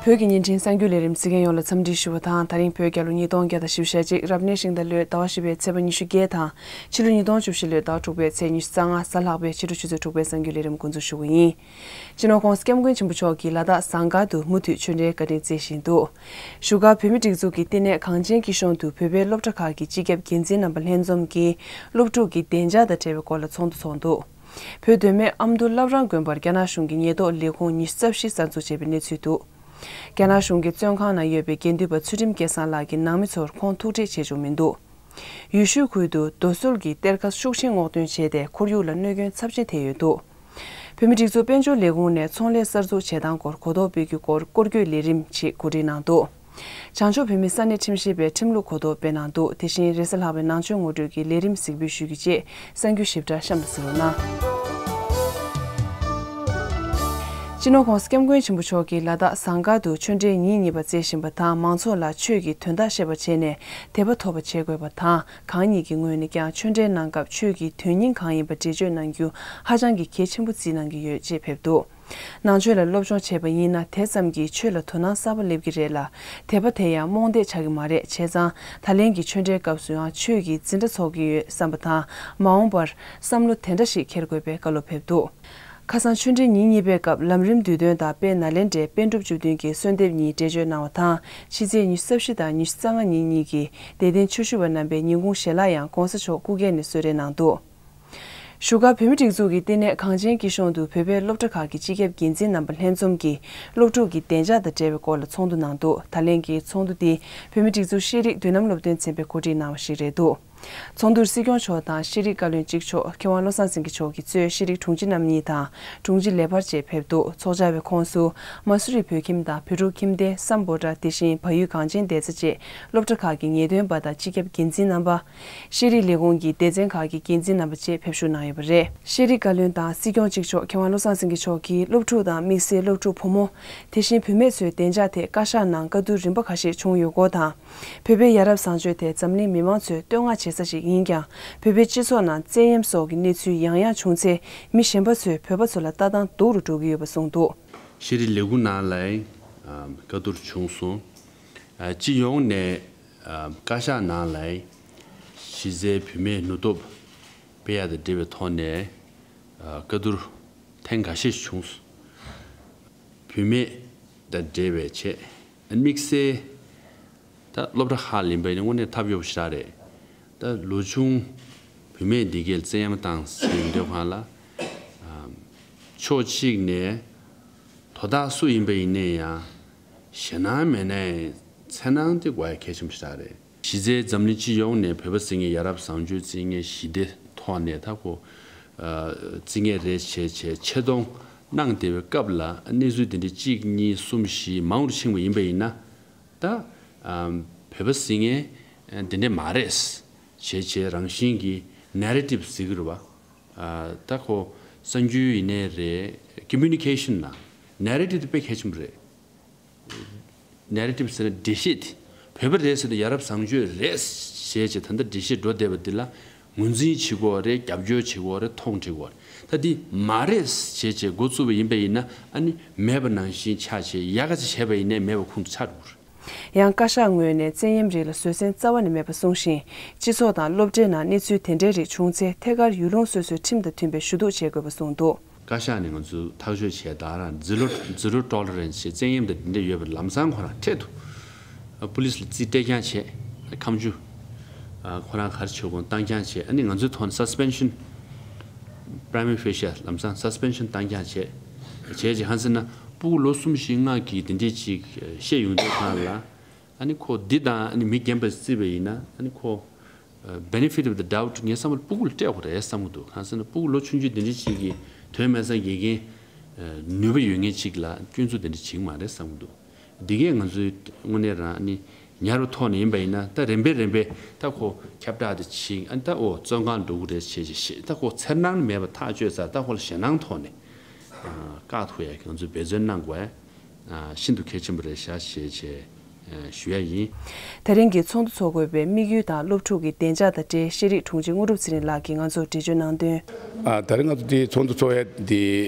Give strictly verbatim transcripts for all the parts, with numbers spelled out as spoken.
བོད་ཀྱི་བརྙན་འཕྲིན་གསར་འགྱུར་ལས་རིམ་གཟིགས་མཁན་ཡོངས་ལ་འཚམས་འདྲི་ཞུ་བ་དང་། ད་རིང་བོད་རྒྱལ་ལོ་ཉིས་སྟོང་བརྒྱ་དང་བཞི་བཅུ་ཞེ་གཅིག་རབ་གནས་ཤིང་རྟ་ལོའི་ཟླ་བ་བཞི་པའི་ཚེས་པ་ཉི་ཤུ་བརྒྱད་དང་། ཕྱི་ལོ་ཉིས་སྟོང་བཅུ་བཞི་ལོའི་ཟླ་བ་དྲུག་པའི་ཚེས་ཉི་ཤུ་རྩ་ལྔ་གཟའ་ལྷག་པའི་ཕྱི་དྲོ་ཆུ་ཚོད་དྲུག་པའི་གསར་འགྱུར་ལས་རིམ་འགོ་འཛུགས་ཞུ་གི་ཡིན། སྤྱི་ནོར་༸གོང་ས་༸སྐྱབས་མགོན་ཆེན་པོ་མཆོག་གིས་ལ་དྭགས་ཟངས་དཀར་དུ་མུ་མཐུད་ཆོས་འབྲེལ་བཀའ་དྲིན་བསྩལ་བཞིན་འདུག་བཞུགས་སྒར་བོད་མིའི་སྒྲིག་འཛུགས་ཀྱི་བསྟི་གནས་གངས་ཅན་སྐྱིད་གཤོངས་དུ་བོད་པའི་སློབ་གྲྭ་ཁག་གི་སྤྱི་ཁྱབ་འགན་འཛིན་རྣམ་པ་ལྷན་འཛོམས་ཀྱིས་སློབ་ཕྲུག་གི་བདེ་འཇགས་དང་འབྲེལ་བའི་སྐོར་ལ་ཚོགས་འདུ་ཚོགས་འདུག་བོད་མདོ་སྨད་ཨ་མདོ་བླ་བྲང་དགོན་པར་རྒྱ་ནག་གཞུང་གི་ཉེན་རྟོག་ལས་ཁུངས་ཉི་ཤུ་རྩ་བཞི་གསར་འཛུགས་བྱས་པའི་གནས་ཚུལ་འདུག་རྒྱ་ནག་གཞུང་གི་བཙོན་ཁང་ནང་ཡོད་པའི་དགེ་འདུན་པ་ཚུལ་ཁྲིམས་སྐལ་བཟང་ལགས་ཀྱི་ནང་མི་ཚོར་ཁོང་ཐུག་འཕྲད་བྱེད་བཅུག་མི་འདུག་ཡུལ་ཤུལ་ཁུལ་དུ་རྡོ་སོལ་གྱི་གཏེར་ཁ་ཤུགས་ཆེན་སྔོག་འདོན་བྱས་ཏེ། ཁོར་ཡུག་ལ་གནོད་སྐྱོན་ཚབས་ཆེན་ཐེབས་ཡོད་འདུག་བོད་མིའི་སྒྲིག་འཛུགས་དཔལ་འབྱོར་ལས་ཁུངས་ནས་ཚོང་ལས་གསར་འཛུགས་བྱེད་སྟངས་སྐོར་གོ་རྟོགས་སྤེལ་རྒྱུའི་སྐོར་སྐོར་སྐྱོད་ལས་རིམ་ཞིག་གོ་སྒྲིག་གནང་འདུག་བྱང་ཕྱོགས་བོད་མིའི་ས་གནས་ཁྲིམས་ཞིབ་པས་ཁྲིམས་ལུགས་གོ་རྟོགས་སྤེལ་གནང་འདུག་དེ་བཞིན་རེས་གཟའ་ལྷག་པའི་ནང་ཆོས་ངོ་སྤྲོད་ཀྱི་ལས་རིམ་གཟིགས་འབུལ་ཞུ་རྒྱུ་བཅས་གསར་འགྱུར་ཞིབ་ཕྲ་གཤམ་དུ་གཟིགས་རོགས་གནང་། སྤྱི་ནོར་༸གོང་ས་༸སྐྱབས་མགོན་ཆེན་པོ་མཆོག་གིས་ལ་དྭགས་ཟངས་དཀར་དུ་ཆོས་འབྲེལ་ཉིན་གཉིས་པ་བསྩལ་བཞིན་པ་དང་། མང་ཚོགས་ལ་ཆོས་ཀྱི་དོན་དག་བཤད་པ་བྱས་ནས་དད་པ་ཐོབ་པ་བྱེད་དགོས་པ་དང་། གང་ཉིད་ཀྱི་ངོས་ནས་ཀྱང་ཆོས་འབྲེལ་གནང་སྐབས་ཆོས་ཀྱི་དོན་སྙིང་གང་ཡིན་པ་འགྲེལ་བརྗོད་གནང་རྒྱུ་ཧ་ཅང་གི་གལ་ཆེན་པོ་བརྩིས་གནང་གི་ཡོད་ཅེས་ཕེབས་འདུག་ནང་ཆོས་ལ་སློབ་སྦྱོང་བྱས་པ་ཡིན་ན་དེ་ཙམ་གྱིས་ཆོས་ལ་དོ་སྣང་གསར་པ་སླེབས་ཀྱི་རེད་ལ། དད་པ་དེ་ཡང་རྨོངས་དད་ཆགས་ཀྱི་མ་རེད། བྱས་ཙང་ད་ལན་གྱི་ཆོས་འབྲེལ་སྐབས་སུ་ཡང་ཆོས་ཀྱི་འཛིན་གྲྭ་ཚོགས་ཀྱི་ཡོད་བསམ་པ་དང་། མ་འོངས་པར་བསམ་བློ་དེ་འདྲ་ཞིག་འཁྱེར་དགོས་པའི་བཀའ་སློབ་ཕེབས་འདུག་ཁ་སང་ཆོས་འབྲེལ་ཉིན་གཉིས་པའི་སྐབས་ལམ་རིམ་བསྡུས་དོན་དང་དཔལ་ནཱ་ལེནྡྲའི་པཎ་གྲུབ་བཅུ་བདུན་གྱི་གསོལ་འདེབས་གཉིས་འགྲེལ་བརྗོད་གནང་བ་དང་། ཕྱི་ཚེས་ཉི་ཤུ་རྩ་བཞི་དང་ཉི་ཤུ་རྩ་ལྔ་ཉིན་གཉིས་ཀྱི་དད་ལྡན་ཆོས་ཞུ་བ་རྣམ་པའི་ཉིན་གུང་ཞལ་ལག་ཡང་༸གོང་ས་མཆོག་སྐུ་སྒེར་ནས་གསོལ་རས་གནང་འདུག་བཞུགས་སྒར་བོད་མིའི་སྒྲིག་འཛུགས་ཀྱི་བསྟི་གནས་གངས་ཅན་སྐྱིད་གཤོངས་དུ་བོད་པའི་སློབ་གྲྭ་ཁག་གི་སྤྱི་ཁྱབ་འགན་འཛིན་རྣམ་པ་ལྷན་འཛོམས་ཀྱིས་སློབ་ཕྲུག་གི་བདེ་འཇགས་དང་འབྲེལ་བའི་སྐོར་ལ་ཚོགས་འདུ་གནང་འདུག་ད་ལན་གྱི་ཚོགས་འདུ་འདི་བོད་མིའི་སྒྲིག་འཛུགས་ཤེས་རིག་མདུན་ལམ་སློབ་སྟོན་ཚན་པས་གོ་སྒྲིག་གནང་བ་ཞིག་རེད་འདུག་ཚོགས་འདུར་སྲིད་སྐྱོང་མཆོག་དང་ཤེས་རིག་བཀའ་བློན་གཅིག་ལྕོགས་མཁས་དབང་བློ་བཟང་སེང་གེ་མཆོག་གིས་གཙོས་ཤེས་རིག་དྲུང་ཆེ་རྣམ་གཉིས་དང་དྲུང་ཆེ་ལས་འཕར་བཅས་ཕེབས་འདུག་ཚོགས་བཅར་བའི་ཁོངས་སུ་མ་སུ་རི་བོད་ཁྱིམ་དང་བོད་ཕྲུག་ཁྱིམ་སྡེ་སམ་བྷོ་ཊ། དེ་བཞིན་བལ་ཡུལ་གངས་ཅན་བདེ་རྩ་བཅས་སློབ་གྲྭ་ཁག་གི་ངེས་སྟོན་པ་དང་སྤྱི་ཁྱབ་འགན་འཛིན་རྣམ་པ། ཤེས་རིག་ལས་ཁུངས་ཀྱི་སྡེ་ཚན་ཁག་གི་འགན་འཛིན་རྣམ་པ་བཅས་ཕེབས་ཞུགས་གནང་ཡོད་པ་རེད། ཤེས་རིག་བཀའ་བློན་དང་སྲིད་སྐྱོང་གཅིག་ལྕོགས་མཁས་དབང་བློ་བཟང་སེང་གེ་མཆོག་གིས་སློབ་ཕྲུག་དང་དམིགས་བསལ་སློབ་ཕྲུག་བུ་མོ། དེ་བཞིན་བུད་མེད་ཚོའི་བདེ་འཇགས་ཐད་བཀའ་ཤག་ནང་བཀའ་བསྡུར་རིམ་པ་ཁ་ཤས་བྱུང་ཡོད་སྐོར་དང་། བོད་པའི་ཡ་རབས་བཟང་སྤྱོད་ཐད་འཛམ་གླིང་མི་མང་ཚོས་བསྟོད་བསྔགས་བྱེད་ས་ཞིག་ཡིན་ཀྱང་། བོད་པའི་སྤྱི་ཚོགས་ནང་བཙན་གཡེམ་སོགས་ཀྱི་གནས་ཚུལ་ཡང་ཡང་བྱུང་ཚེ། མི་གཞན་པ་ཚོས་བོད་པ་ཚོ་ལ་ལྟ་སྟངས་སྡུག་རུ་འགྲོ་གི་ཡོད་པ་གསུངས་འདུག་ཤེས་རིག་ལས་ཁུངས་ནང་ལ་བཀའ་བསྡུར་བྱུང་སོང་། སྤྱི་ཡོངས་ནས་བཀའ་ཤག་ནང་ལ་གཞི་རྩའི་བུད་མེད་ནུས་སྟོབས་སྤེལ་ཡག་དང་འབྲེལ་བའི་ཐོག་ནས་བཀའ་བསྡུར་ཐེངས་འགའ་ཤས་བྱུང་སོང་། བུད་མེད་དང་འབྲེལ་བའི་ཆེད་དམིགས་བསལ་ད་སློབ་གྲྭ་ཁག་ལ་ཡིན་པ་ཡིན་ན་དངོས་གནས་ཐབས་ཡོད་པ་ཞིག་རེད། ད་ལོ་ཆུང་བུད་མེད་འདི་གས་བཙན་གཡེམ་བཏང་ཟེར་འདོད་གང་ལ། ཕྱོགས་གཅིག་ནས་དོ་བདག་སུ་ཡིན་པ་ཡིན་ནའི་ཡང་ཞེད་སྣང་མེད་ནའི་འཚེར་སྣང་དེ་དགོས་ཡ་གལ་ཆེན་པོ་ཞིག་རེད། གཞི་རྩའི་འཛམ་གླིང་སྤྱི་ཡོངས་ནས་བོད་པ་ཟེར་མཁན་ཡ་རབས་བཟང་སྤྱོད་བརྩི་མཁན་ཞི་བདེ་ཐོག་ནས་ད་ཁོ་བརྩི་མཁན་རེད་བྱས་བྱས་ཆེ་མཐོང་གནང་བསྡད་པའི་སྐབས་ལ་གནས་ཚུལ་དེ་འདྲ་གཅིག་གཉིས་གསུམ་བཞི་མང་རུ་ཕྱིན་པ་ཡིན་པ་ཡིན་ན། ད་ཨམ་བོད་པ་ཟེར་མཁན་དེ་འདྲ་མ་རེད་བྱས་བྱས་རང་བཞིན་གྱི་ནེ་རེ་ཊིབ་ཟེར་གྱི་རེད་བ། ཨ་ད་ཁོ་གསར་འགྱུར་ཡིན་ནའི་རེད། ཀོ་མུ་ནི་ཀེ་ཤན་ནང་ནེ་རེ་ཊིབ་དེ་དཔེ་གལ་ཆེན་པོ་རེད། ནེ་རེ་ཊིབ་ཟེར་ན་འགྲེལ་བཤད་དེ། བོད་པ་རེད་ཟེར་ན་ཡ་རབས་བཟང་སྤྱོད་རེད་ཞེས་བྱས་ད་ལྟ་འགྲེལ་བཤད་འགྲོ་བསྡད་པ་འདི་ལ་ངོས་འཛིན་བྱེད་དགོས་རེད། རྒྱབ་སྐྱོར་བྱེད་དགོས་རེད། མཐོང་བྱེད་དགོས་རེད། ད་འདི་མ་རེད་ཞེས་བྱས་འགོ་བཙུགས་པ་ཡིན་པ་ཡིན་ན་ཨ་ནི་མེད་པ་ནང་བཞིན་ཆགས་བྱས་ཡག་ག་ཅིག་བྱས་པ་ཡིན་ནའི་མེད་པ་ཁུངས་ཆགས་འགྲོ་གི་རེད། ཡང་བཀའ་ཤག་ངོས་ནས་བཙན་གཡེམ་རིགས་ལ་བཟོད་བསྲན་རྩ་བ་ནས་མེད་པ་གསུངས་ཤིང་། སྤྱི་ཚོགས་དང་སློབ་གྲྭའི་ནང་གནས་ཚུལ་དེ་འདྲའི་རིགས་བྱུང་ཚེ་ཐད་ཀར་ཡུལ་ལུང་སོ་སོའི་ཁྲིམས་དང་མཐུན་པའི་ཞུ་གཏུག་བྱེད་དགོས་པ་གསུངས་འདུག་བཀའ་ཤག་ནས་ང་ཚོ་ཐག་གཅོད་བྱས་ད་རང་zero zero tolerance ཞེས་བཙན་གཡེམ་དང་དེ་འདྲ་ཡོད་པར་ལམ་སང་ཁོ་རང་འཕྲལ་དུ་པུ་ལིས་ལ་རྩིས་སྤྲད་རྐྱང་བྱས། ཁ་མཆུ་ཁོ་རང་ག་རེ་བྱེད་དགོས་བཏང་རྐྱང་བྱས། ཨ་ནི་ང་ཚོའི་ཐོག་ནས་suspension prima facie ལམ་སང་suspension བཏང་རྐྱང་བྱས། བྱས་རྗེས་གང་ཟེར་ན་སྤུ་གུ་ལོ་གསུམ་བཞི་ལྔ་གི་དེ་འདྲས་ཅིག་བཤད་ཡོང་དུས་སྒང་ལ། ཨ་ནི་ཁོ་འདི་དང་ཨ་ནི་མི་རྒན་པ་བརྩིས་པ་ཡིན་ན་ཨ་ནི་ཁོ་benefit of the doubt ངའི་བསམ་པར་སྤུ་གུ་ལ་སྤྲད་དགོས་རེད་བསམ་གྱི་འདུག་གང་ཟེར་ན་སྤུ་གུ་ལོ་ཆུང་ཆུང་དེ་འདྲ་ཅིག་གིས་དོན་མེད་སང་དགེ་རྒན་ནུས་པ་ཡོད་མཁན་ཅིག་ལ་སྐྱོན་འཛུགས་དེ་འདྲ་བྱེད་ཀྱི་མ་རེད་བསམ་གྱི་འདུག་འདི་གས་ང་ཚོའི་དངོས་གནས་རང་ཨ་ནི་ཉར་བའི་ཐོག་ནས་ཡིན་པ་ཡིན་ན་ད་རིམ་པས་རིམ་པས་ད་ཁོ་ཁྱབ་བསྒྲགས་དེ་བྱེད། ཨ་ནི་ད་ཨོ་བཙོན་ཁང་འགྲོ་གི་རེད་བྱས་བྱས་བྱས། ད་ཁོ་འཚེར་སྣང་མེད་པ་ཐག་གཅོད་ཚར། ད་ཁོ་ལ་ཞེད་སྣང་ཐོག་ནས་བཀག་ཐུབ་ཡ་གི་ང་ཚོས་འབད་བརྩོན་གནང་དགོས། ཤིན་ཏུ་གལ་ཆེན་པོ་རེད་ཤག་ཞེས་བྱས་ ཞུ་ཡ་ཡིན། དེ་རིང་གི་ཚོགས་འདུ་འཚོགས་དགོས་པའི་དམིགས་ཡུལ་དང་སློབ་ཕྲུག་གི་བདེ་འཇགས་དང་འབྲེལ་ཤེས་རིག་དྲུང་ཆེ་དངོས་གྲུབ་ཚེ་རིང་ལགས་ཀྱིས་ང་ཚོར་འགྲེལ་བརྗོད་གནང་དོན། ཨ། ད་རིང་ང་ཚོ་འདི་ཚོགས་འདུ་འཚོགས་ཡ་འདི་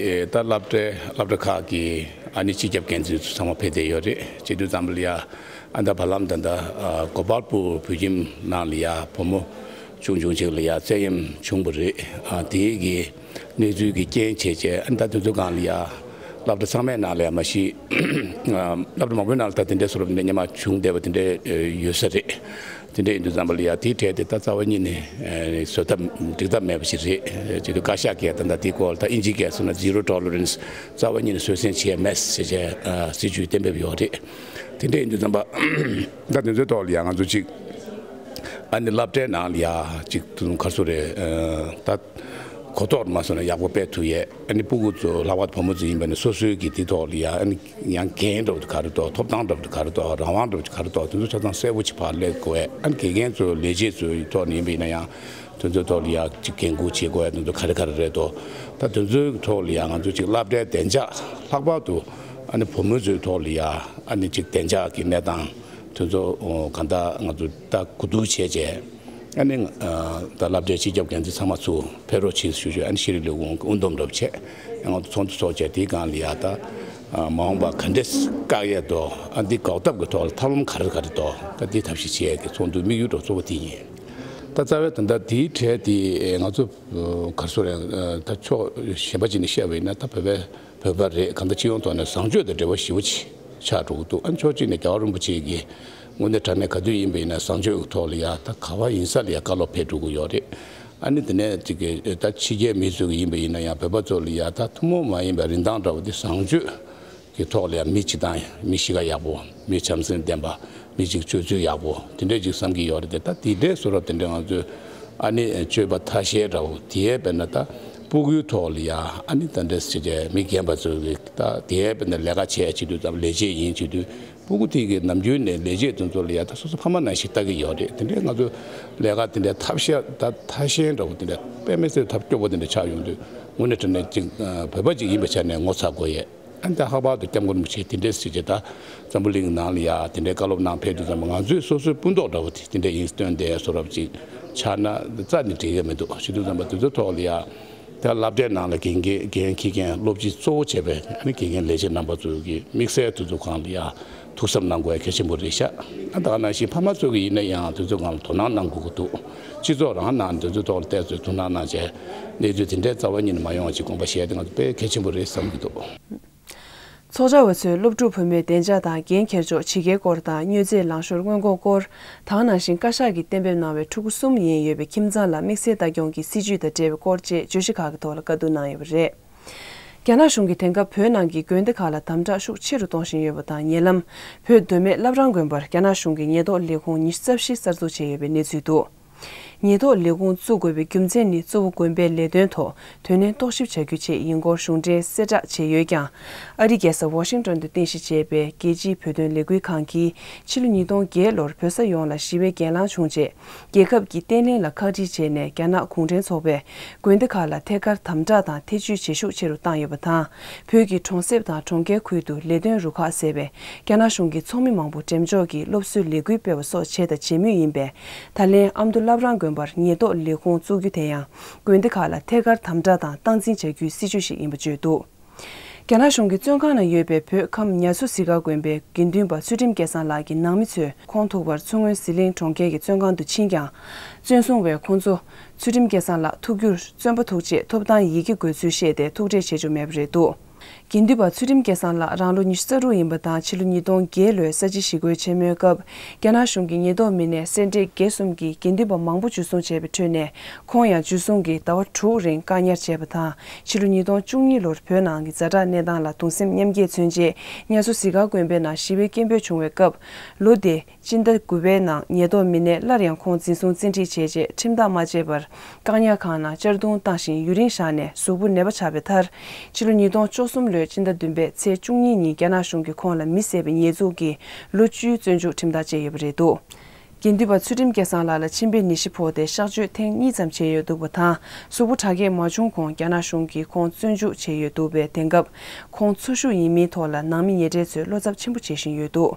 ད་སློབ་གྲྭའི་སློབ་གྲྭ་ཁག་གི་ཨ་ནི་སྤྱི་ཁྱབ་འགན་འཛིན་ཚོ་ཚང་མ་ཕེབས་བསྡད་ཡོད་རེད། བྱེད་དུས་ཙམ་པ་ལ་ཡ་ཨ་ད་བར་ལམ་ད་ད་ཨ་གོ་པལ་པུར་བོད་ཁྱིམ་ནང་ལ་ཡ་བུ་མོ་ཆུང་ཆུང་ཅིག་ལ་ཡ་བཙན་གཡེམ་བྱུང་བ་རེད། ཨ་དེའི་གི་གནས་ཚུལ་གྱི་རྐྱེན་བྱས་བྱས་ཨ་ནི་ད་དུས་ཚོད་གང་ལ་ཡ་སློབ་གྲྭ་ཚང་མའི་ནང་ལ་ཡ་མ་གཞི་སློབ་གྲྭ་མང་པོའི་ནང་ལ་ད་དེ་འདྲའི་བཟོ་འདྲ་སྙན་མ་བྱུང་བསྡད་པ་དེ་འདྲའི་ཡོད་ས་རེད། དེ་འདྲ་ཡིན་དུས་ཙམ་པ་ལ་ཡ་དེའི་གྲས་དེ་ད་རྩ་བ་ཉིད་ནས་བཟོ་ཐབས་འགྲིག་ཐབས་མེད་པ་ཞིག་རེད། བྱེད་དུས་བཀའ་ཤག་གིས་ད་ད་དེའི་སྐོར་ད་ཨིན་ཇིའི་སྐད་སོང་ན་zero tolerance རྩ་བ་ཉིད་ནས་བཟོད་བསྲན་བྱས་མེད་ཟེར་བྱས་སྲིད་ཇུས་གཏན་འབེབས་ཡོད་རེད། དེ་འདྲ་ཡིན་དུས་ཙམ་པ་ད་དེ་ཚོའི་ཐོག་ལ་ཡ་ང་ཚོ་གཅིག་ཨ་ནི་སློབ་གྲྭའི་ནང་ལ་ཡ་གཅིག་ཏུ་གར་སོ་རེད། ད་གོ་རྟོགས་མ་སོང་ན་ཡག་པོ་སྤེལ་ཐུབ་ཡས། ཨ་ནི་སྤུ་གུ་ཚོ་ལྷག་པར་དུ་བུ་མོ་ཚོ་ཡིན་པ་ནི་སོ་སོའི་གི་དེ་ཐོག་ལ་ཡ་ཨ་ནི་ཡང་འགན་འདྲ་བོ་ག་རེ་འདུག་ཐོབ་ཐང་འདྲ་བོ་ག་རེ་འདུག་རང་དབང་འདྲ་བོ་ག་རེ་འདུག་དེ་ཚོ་ཆ་ཚང་གསལ་པོ་ཅིག་ཕར་སླེབས་དགོས། ཨ་ནི་དགེ་རྒན་ཚོ་ལས་བྱེད་ཚོའི་ཐོག་ནས་ཡིན་པ་ཡིན་ན་ཡང་དེ་ཚོའི་ཐོག་ལ་ཡ་ཅིག་འགན་འཁུར་བྱེད་དགོས་ཡ་དེ་ཚོ་ག་རེ་ག་རེ་རེད་འདུག་ད་དེ་ཚོའི་ཐོག་ལ་ཡ་ང་ཚོ་ཅིག་སློབ་གྲྭའི་བདེ་འཇགས་ལྷག་པར་དུ་ཨ་ནི་བུ་མོ་ཚོའི་ཐོག་ལ་ཡ་ཨ་ནི་ཅིག་བདེ་འཇགས་ཀྱི་གནས་སྟངས་དེ་ཚོ་གང་ལྟར་ང་ཚོ་ད་གོ་བསྡུར་བྱས་རྗེས། ཨ་ནི་ད་སློབ་གྲྭའི་སྤྱི་ཁྱབ་འགན་འཛིན་ཚང་མ་ཚུར་ཕེབས་རོགས་བྱེད་ཞུ་ཞུ། ཨ་ནི་ཤེས་རིག་ལས་ཁུངས་ཀྱི་དབུ་འཛོམས་འདྲ་བོ་བྱས། ང་ཚོ་ཚོགས་འདུ་ཚོགས་བྱས་དེའི་སྒང་ལ་ཡ་ད་མ་འོངས་པ་ག་འདྲས་བཀག་ཡས་དོ། ཨ་འདི་འགོག་ཐབས་ཀྱི་ཐོག་ལ་ཐབས་ལམ་ག་རེ་ག་རེ་འདུག་ད་འདི་ཐབས་ཤེས་བྱེད་ཡས་ཀྱི་ཚོགས་འདུའི་དམིགས་ཡུལ་འདྲ་བོ་གཙོ་བོ་དེ་ཡིན། ད་རྩ་བའི་ད་ལྟ་དེའི་གྲས་དེ་ང་ཚོ་ག་རེ་ཟེར་རེད། ད་ཕྱོགས་གཞན་པ་ཅིག་ནས་བཤད་པ་ཡིན་ན་ད་བོད་པའི་བོད་པ་རེད། གང་ལྟར་སྤྱི་ཡོངས་ཐོག་ནས་བཟང་སྤྱོད་དང་འབྲེལ་བ་ཞེ་པོ་ཅིག་ཆགས་འགྲོ་གི་འདུག་ཨ་ཕྱོགས་གཅིག་ནས་རྒྱལ་བ་རིན་པོ་ཆེ་གིས་དངོས་གནས་དྲང་གནས་ག་དུས་ཡིན་པ་ཡིན་ན་བཟང་སྤྱོད་ཀྱི་ཐོག་ལ་ཡ་ད་ག་བ་ཡིན་ས་ལ་ཡ་བཀའ་སློབ་ཕེབས་འགྲོ་གི་ཡོད་རེད། ཨ་ནི་དེ་ནས་ཅིག་གི་ད་ཕྱི་རྒྱལ་མི་ཚོ་གི་ཡིན་པ་ཡིན་ན་ཡང་བོད་པ་ཚོ་ལ་ཡ་ད་ཐུན་མོང་མ་ཡིན་པའི་རིན་ཐང་འདྲ་བོ་དེ་བཟང་སྤྱོད་ཀྱི་ཐོག་ལ་ཡ་མི་སྤྱིར་བཏང་མི་གཤིས་ཀ་ཡག་པོ། མི་བྱམས་སེམས་ལྡན་པ། མི་གཅིག་སྤྱོད་ཚུལ་ཡག་པོ་དེ་འདྲས་ཅིག་བསམ་གྱི་ཡོད་རེད་དེ། ད་དེ་འདྲས་བཟོ་འདྲ་དེ་འདྲས་ང་ཚོས་ཨ་ནི་སྤྱོད་པ་ཐ་ཤལ་འདྲ་བོ་དེ་ཡས་དཔེར་ན་ད་སྤུ་གུའི་ཐོག་ལ་ཡ་ཨ་ནི་ད་འདྲས་ཟེར་བྱས་མི་རྒན་པ་ཚོ་གི་ད་དེ་ཡས་དཔེར་ན་ལས་ཀ་བྱས་བྱེད་དུས་ཙམ་ལས་བྱེད་ཡིན་བྱེད་དུས་སྤུ་གུ་དེ་གི་ནམ་རྒྱུན་ནས་ལས་བྱེད་དེ་ཚོ་ལ་ཡ་ད་སོ་སོ་ཕ་མ་ནང་བཞིན་ལྟ་གི་ཡོད་རེད། དེ་འདྲས་ང་ཚོས་ལས་ཀ་དེ་འདྲས་ཐབས་ཤེས་ད་ཐ་ཤལ་འདྲ་བོ་དེ་འདྲས་དཔེ་མི་སྲིད་ཐབས་སྐྱོ་པོ་དེ་འདྲས་ཆགས་ཡོང་དུས་དངོས་གནས་དྲང་གནས་ཅིག་བོད་པ་ཅིག་ཡིན་པའི་ཆ་ནས་ངོ་ཚ་དགོས་ཡས། ཨ་ནི་ད་ལྷག་པར་དུ་སྐྱབས་མགོན་རིན་པོ་ཆེ་དེ་འདྲས་ཟེར་བྱས་ད་འཛམ་བུ་གླིང་ནང་ལ་ཡ་དེ་འདྲའི་བཀའ་སློབ་གནང་ཕེབས་དུས་ཙམ་པ་ང་ཚོའི་སོ་སོའི་སྤུན་ཐོག་འདྲ་བོ་དེ་དེ་འདྲས་ཡིན་སྟོན་དེ་བཟོ་འདྲ་ཅིག་ཆགས་ན་རྩ་ནས་འགྲིག་གི་མི་འདུག་ཞུ་དུས་ཙམ་པ་དེ་ཚོའི་ཐོག་ལ་ཡ་ད་སློབ་གྲྭའི་ནང་ལ་འགན་འཁྱེར་འགན་འཁྱེར་མཁན་སློབ་སྤྱི་གཙོ་བོ་བྱས་པའི་ཨ་ནི་དགེ་རྒན་ལས་བྱེད་རྣམ་པ་ཚོ་གི་དམིགས་བསལ་དེ་ཚོ་སྒང་ལ་ཡ་ཐུགས་བསམ་གནང་དགོས་ཡ་གལ་ཆེན་པོ་རེད་ཤག་ཨ་ད་ག་ནང་བཞིན་ཕ་མ་ཚོ་གི་ཡིན་ན་ཡང་དེ་ཚོ་སྒང་ལ་དོ་སྣང་གནང་དགོས་ཀྱི་འདུག་སྤྱི་ཚོགས་རང་ནང་དེ་ཚོའི་ཐོག་ལ་ཏོག་ཙམ་ཐུགས་སྣང་གནང་བྱས་གནས་ཚུལ་དེ་འདྲའི་རྩ་བ་ཉིད་ནས་མ་ཡོང་བ་ཅིག་དགོངས་པ་བཞེས་དེ་ང་ཚོ་དཔེ་གལ་ཆེན་པོ་རེད་བསམ་གྱི་འདུག་ཚོགས་བཅར་བ་ཚོས་སློབ་ཕྲུག་བུད་མེད་བདེ་འཇགས་དང་འགན་འཁྱེར་ཕྱོགས་ཇི་དགེའི་སྐོར་དང་མྱོས་རྫས་ལང་ཤོར་སྔོན་འགོག་སྐོར། ད་ག་ནང་བཞིན་བཀའ་ཤག་གིས་གཏན་འབེབས་གནང་བའི་ཕྲུ་གུ་གསུམ་ཡན་ཡོད་པའི་ཁྱིམ་ཚང་ལ་དམིགས་བསལ་ལྟ་སྐྱོང་གི་སྲིད་ཇུས་དང་འབྲེལ་བའི་སྐོར་བཅས་བརྗོད་གཞི་ཁག་གི་ཐོག་ལ་བཀའ་བསྡུར་གནང་ཡོད་པ་རེད། རྒྱ་ནག་གཞུང་གིས་དེང་སྐབས་བོད་ནང་གི་དགོན་སྡེ་ཁག་ལ་དམ་དྲག་ཤུགས་ཆེ་རུ་གཏོང་བཞིན་ཡོད་པ་དང་། ཉེ་ལམ་བོད་མདོ་སྨད་བླ་བྲང་དགོན་པར་རྒྱ་ནག་གཞུང་གི་ཉེན་རྟོག་ལས་ཁུངས་ཉི་ཤུ་རྩ་བཞི་གསར་འཛུགས་བྱས་ཡོད་པའི་གནས་ཚུལ་འདུག་ཉེན་རྟོག་ལས་ཁུངས་བཙུགས་དགོས་པའི་རྒྱུ་མཚན་ནི་གཙོ་བོ་དགོན་པའི་ལས་དོན་ཐོག་དོན་གནད་རྟོག་ཞིབ་བྱ་རྒྱུའི་ཆེད་ཡིན་སྐོར་གཞུང་འབྲེལ་གསལ་བསྒྲགས་བྱས་ཡོད་ཀྱང་། ཨ་རིའི་རྒྱལ་ས་ཝ་ཤིང་ཏོན་དུ་རྟེན་གཞི་བྱས་པའི་རྒྱལ་སྤྱིའི་བོད་དོན་ལས་འགུལ་ཁང་གིས་ཕྱི་ལོ་ཉིས་སྟོང་བརྒྱད་ལོར་བོད་ས་ཡོངས་ལ་ཞི་བའི་གྱེན་ལངས་བྱུང་རྗེས། རྒྱལ་ཁབ་ཀྱི་བརྟན་ལྷིང་ལ་ཁག་དཀྲིས་བྱས་ནས་རྒྱ་ནག་གུང་ཁྲན་ཚོགས་པས་དགོན་སྡེ་ཁག་ལ་ཐད་ཀར་དམ་དྲག་དང་ཐེ་བྱུས་བྱེད་ཤུགས་ཆེ་རུ་བཏང་ཡོད་པ་དང་། བོད་ཀྱི་གྲོང་གསེབ་དང་གྲོང་ཁྱེར་ཁུལ་དུ་ལས་དོན་རུ་ཁག་ཟེར་བའི་རྒྱ་ནག་གཞུང་གི་ཚོགས་མི་མང་པོ་འགྲེམས་འཇོག་གིས་སློབ་གསོའི་ལས་འགུལ་སྤེལ་བ་སོགས་བྱས་དང་བྱེད་མུས་ཡིན་པས། ད་ལན་ཨ་མདོ་བླ་བྲང་དགོན་པར་ཉེན་རྟོག་ལས་ཁུངས་བཙུགས་རྒྱུ་དེ་ཡང་དགོན་སྡེ་ཁག་ལ་ཐད་ཀར་དམ་དྲག་དང་སྟངས་འཛིན་བྱ་རྒྱུའི་སྲིད་ཇུས་ཤིག་ཡིན་པ་བརྗོད་འདུག་རྒྱ་ནག་གཞུང་གི་བཙོན་ཁང་ནང་ཡོད་པའི་བོད་ཁམས་ཉ་ཚོ་ཟི་ཁ་དགོན་པའི་དགེ་འདུན་པ་ཚུལ་ཁྲིམས་སྐལ་བཟང་ལགས་ཀྱི་ནང་མི་ཚོས་ཁོང་ཐུག་པར་མཚོ་སྔོན་ཟི་ལིང་གྲོང་ཁྱེར་གྱི་བཙོན་ཁང་དུ་ཕྱིན་ཀྱང་། བཙོན་སྲུང་བས་ཁོང་ཚོ་ཚུལ་ཁྲིམས་སྐལ་བཟང་ལགས་ཐུག་རྒྱུར་བཙོན་པ་ཐུག་རྗེས་ཐོབ་ཐང་ཡི་གེ་དགོས་ཚུལ་བཤད་དེ་ཐུག་འཕྲད་བྱེད་རྒྱུ་མེད་པ་རེད་འདུག་དགེ་འདུན་པ་ཚུལ་ཁྲིམས་སྐལ་བཟང་ལགས་རང་ལོ་ཉི་ཤུ་རྩ་དྲུག་ཡིན་པ་དང་། ཕྱི་ལོ་ཉིས་སྟོང་བརྒྱད་ལོའི་ས་བྱི་ཞི་རྒོལ་ཆེན་མོའི་སྐབས། རྒྱ་ནག་གཞུང་གི་ཉེན་རྟོག་མི་སྣས་སེ་འབྲས་དགེ་གསུམ་གྱི་དགེ་འདུན་པ་མང་པོ་འཇུ་བཟུང་བྱས་པའི་ཁྲོད་ནས། ཁོང་ཡང་འཇུ་བཟུང་གིས་ཟླ་བ་དྲུག་རིང་བཀག་ཉར་བྱས་པ་དང་། ཕྱི་ལོ་ཉིས་སྟོང་བཅུ་གཉིས་ལོར་བོད་ནང་གི་ཛ་དྲག་གནས་སྟངས་ལ་གདུང་སེམས་མཉམ་སྐྱེད་མཚོན་ཆེད། ཉ་ཚོ་ཟི་ཁ་དགོན་པའི་ནང་ཞི་བའི་སྐད་འབོད་བྱུང་བའི་སྐབས། ལོ་དེ། སྤྱི་ཟླ་དགུ་པའི་ནང་ཉེན་རྟོག་མི་སྣས་སླར་ཡང་ཁོང་འཛིན་བཟུང་བཙན་ཁྲིད་བྱས་རྗེས་ཁྲིམས་ཐག་མ་བཅད་པར་བཀག་ཉར་ཁང་ནང་གཅར་རྡུང་བཏང་ཞིང་ཡུན་རིང་བཞག་ནས་གཟུགས་པོ་ནད་པ་ཆགས་པའི་མཐར། ཕྱི་ལོ་ཉིས་སྟོང་བཅུ་གསུམ་ལོའི་སྤྱི་ཟླ་བདུན་པའི་ཚེས་བཅུ་གཉིས་ཉིན་རྒྱ་ནག་གཞུང་གིས་ཁོང་ལ་མི་བསད་པའི་ཉེས་འཛུགས་ཀྱིས་ལོ་བཅུའི་བཙོན་འཇུག་ཁྲིམས་ཐག་བཅད་ཡོད་པ་རེད་འདུག་དགེ་འདུན་པ་ཚུལ་ཁྲིམས་སྐལ་བཟང་ལགས་ལ་མཆིན་པའི་ནད་གཞི་ཕོག་སྟེ་གཤགས་བཅོས་ཐེངས་གཉིས་ཙམ་བྱས་ཡོད་འདུག་པ་དང་། གཟུགས་པོ་དྲག་སྐྱེད་མ་བྱུང་གོང་རྒྱ་ནག་གཞུང་གིས་ཁོང་བཙོན་འཇུག་བྱས་ཡོད་འདུག་པས། དེང་སྐབས་ཁོང་འཚོ་བཞུགས་ཡིན་མིན་ཐོག་ལ་ནང་མི་ཉེ་གྲས་ཚོས་བློ་འཚབ་ཆེན་པོ་བྱེད་བཞིན་ཡོད་འདུག་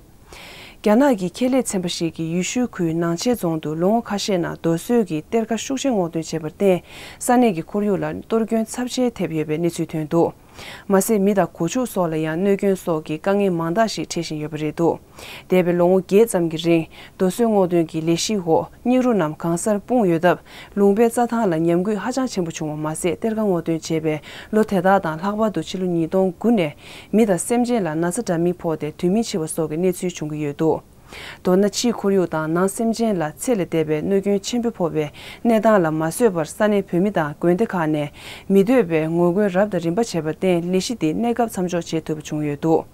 རྒྱ་ནག་གི་ཁེ་ལས་ཚན་པ་ཞིག་གིས་ཡུལ་ཤུལ་ཁུལ་ནང་ཆེན་རྫོང་དུ་ལོ་ངོ་ཁ་ཤས་ནང་རྡོ་སོལ་གྱི་གཏེར་ཁ་ཤུགས་ཆེ་སྔོག་འདོན་བྱས་པར་བརྟེན། ས་གནས་ཀྱི་ཁོར་ཡུག་ལ་གཏོར་སྐྱོན་ཚབས་ཆེ་ཐེབས་ཡོད་པའི་གནས་ཚུལ་ཐོན་འདུག། མ་ཟད། མི་དང་སྒོ་ཕྱུགས་སོགས་ལ་ཡང་གནོད་སྐྱོན་སོགས་ཀྱི་དཀའ་ངལ་མང་དག་ཞིག་འཕྲད་བཞིན་ཡོད་པ་རེད་འདུག། འདས་པའི་ལོ་ངོ་བརྒྱད་ཙམ་གྱི་རིང་རྡོ་སོལ་སྔོག་འདོན་གྱི་ལས་གཞིའི་འོག་སྙིགས་རོ་རྣམས་གང་སར་སྤུངས་ཡོད་སྟབས། ལུང་པའི་རྩྭ་ཐང་ལ་ཉམས་རྒུད་ཧ་ཅང་ཆེན་པོ་བྱུང་བ་མ་ཟད། གཏེར་ཁ་སྔོག་འདོན་བྱས་པའི་ལོ་དེ་དག་དང་ལྷག་པར་དུ་ཕྱི་ལོ་ཉིས་སྟོང་དགུ་ནས་མི་དང་སེམས་ཅན་ལ་ན་ཚ་འདྲ་མིན་ཕོག་སྟེ་དུས་མིན་འཆི་བ་སོགས་ཀྱི་གནས་ཚུལ་བྱུང་གི་ཡོད་འདུག། མདོར་ན། ཕྱིའི་ཁོར་ཡུག་དང་ནང་སེམས་ཅན་ལ་ཚད་ལས་འདས་པའི་གནོད་སྐྱོན་ཆེན་པོ་ཕོག་པའི་གནས་སྟངས་ལ་མ་བཟོད་པར་ས་གནས་བོད་མི་དང་དགོན་སྡེ་ཁག་ནས་མི་འདོད་པའི་ངོ་རྒོལ་རབ་དང་རིམ་པ་བྱས་པར་བརྟེན། ལས་གཞི་འདི་གནས་སྐབས་མཚམས་འཇོག་བྱེད་ཐུབ་པ་བྱུང་ཡོད་འདུག།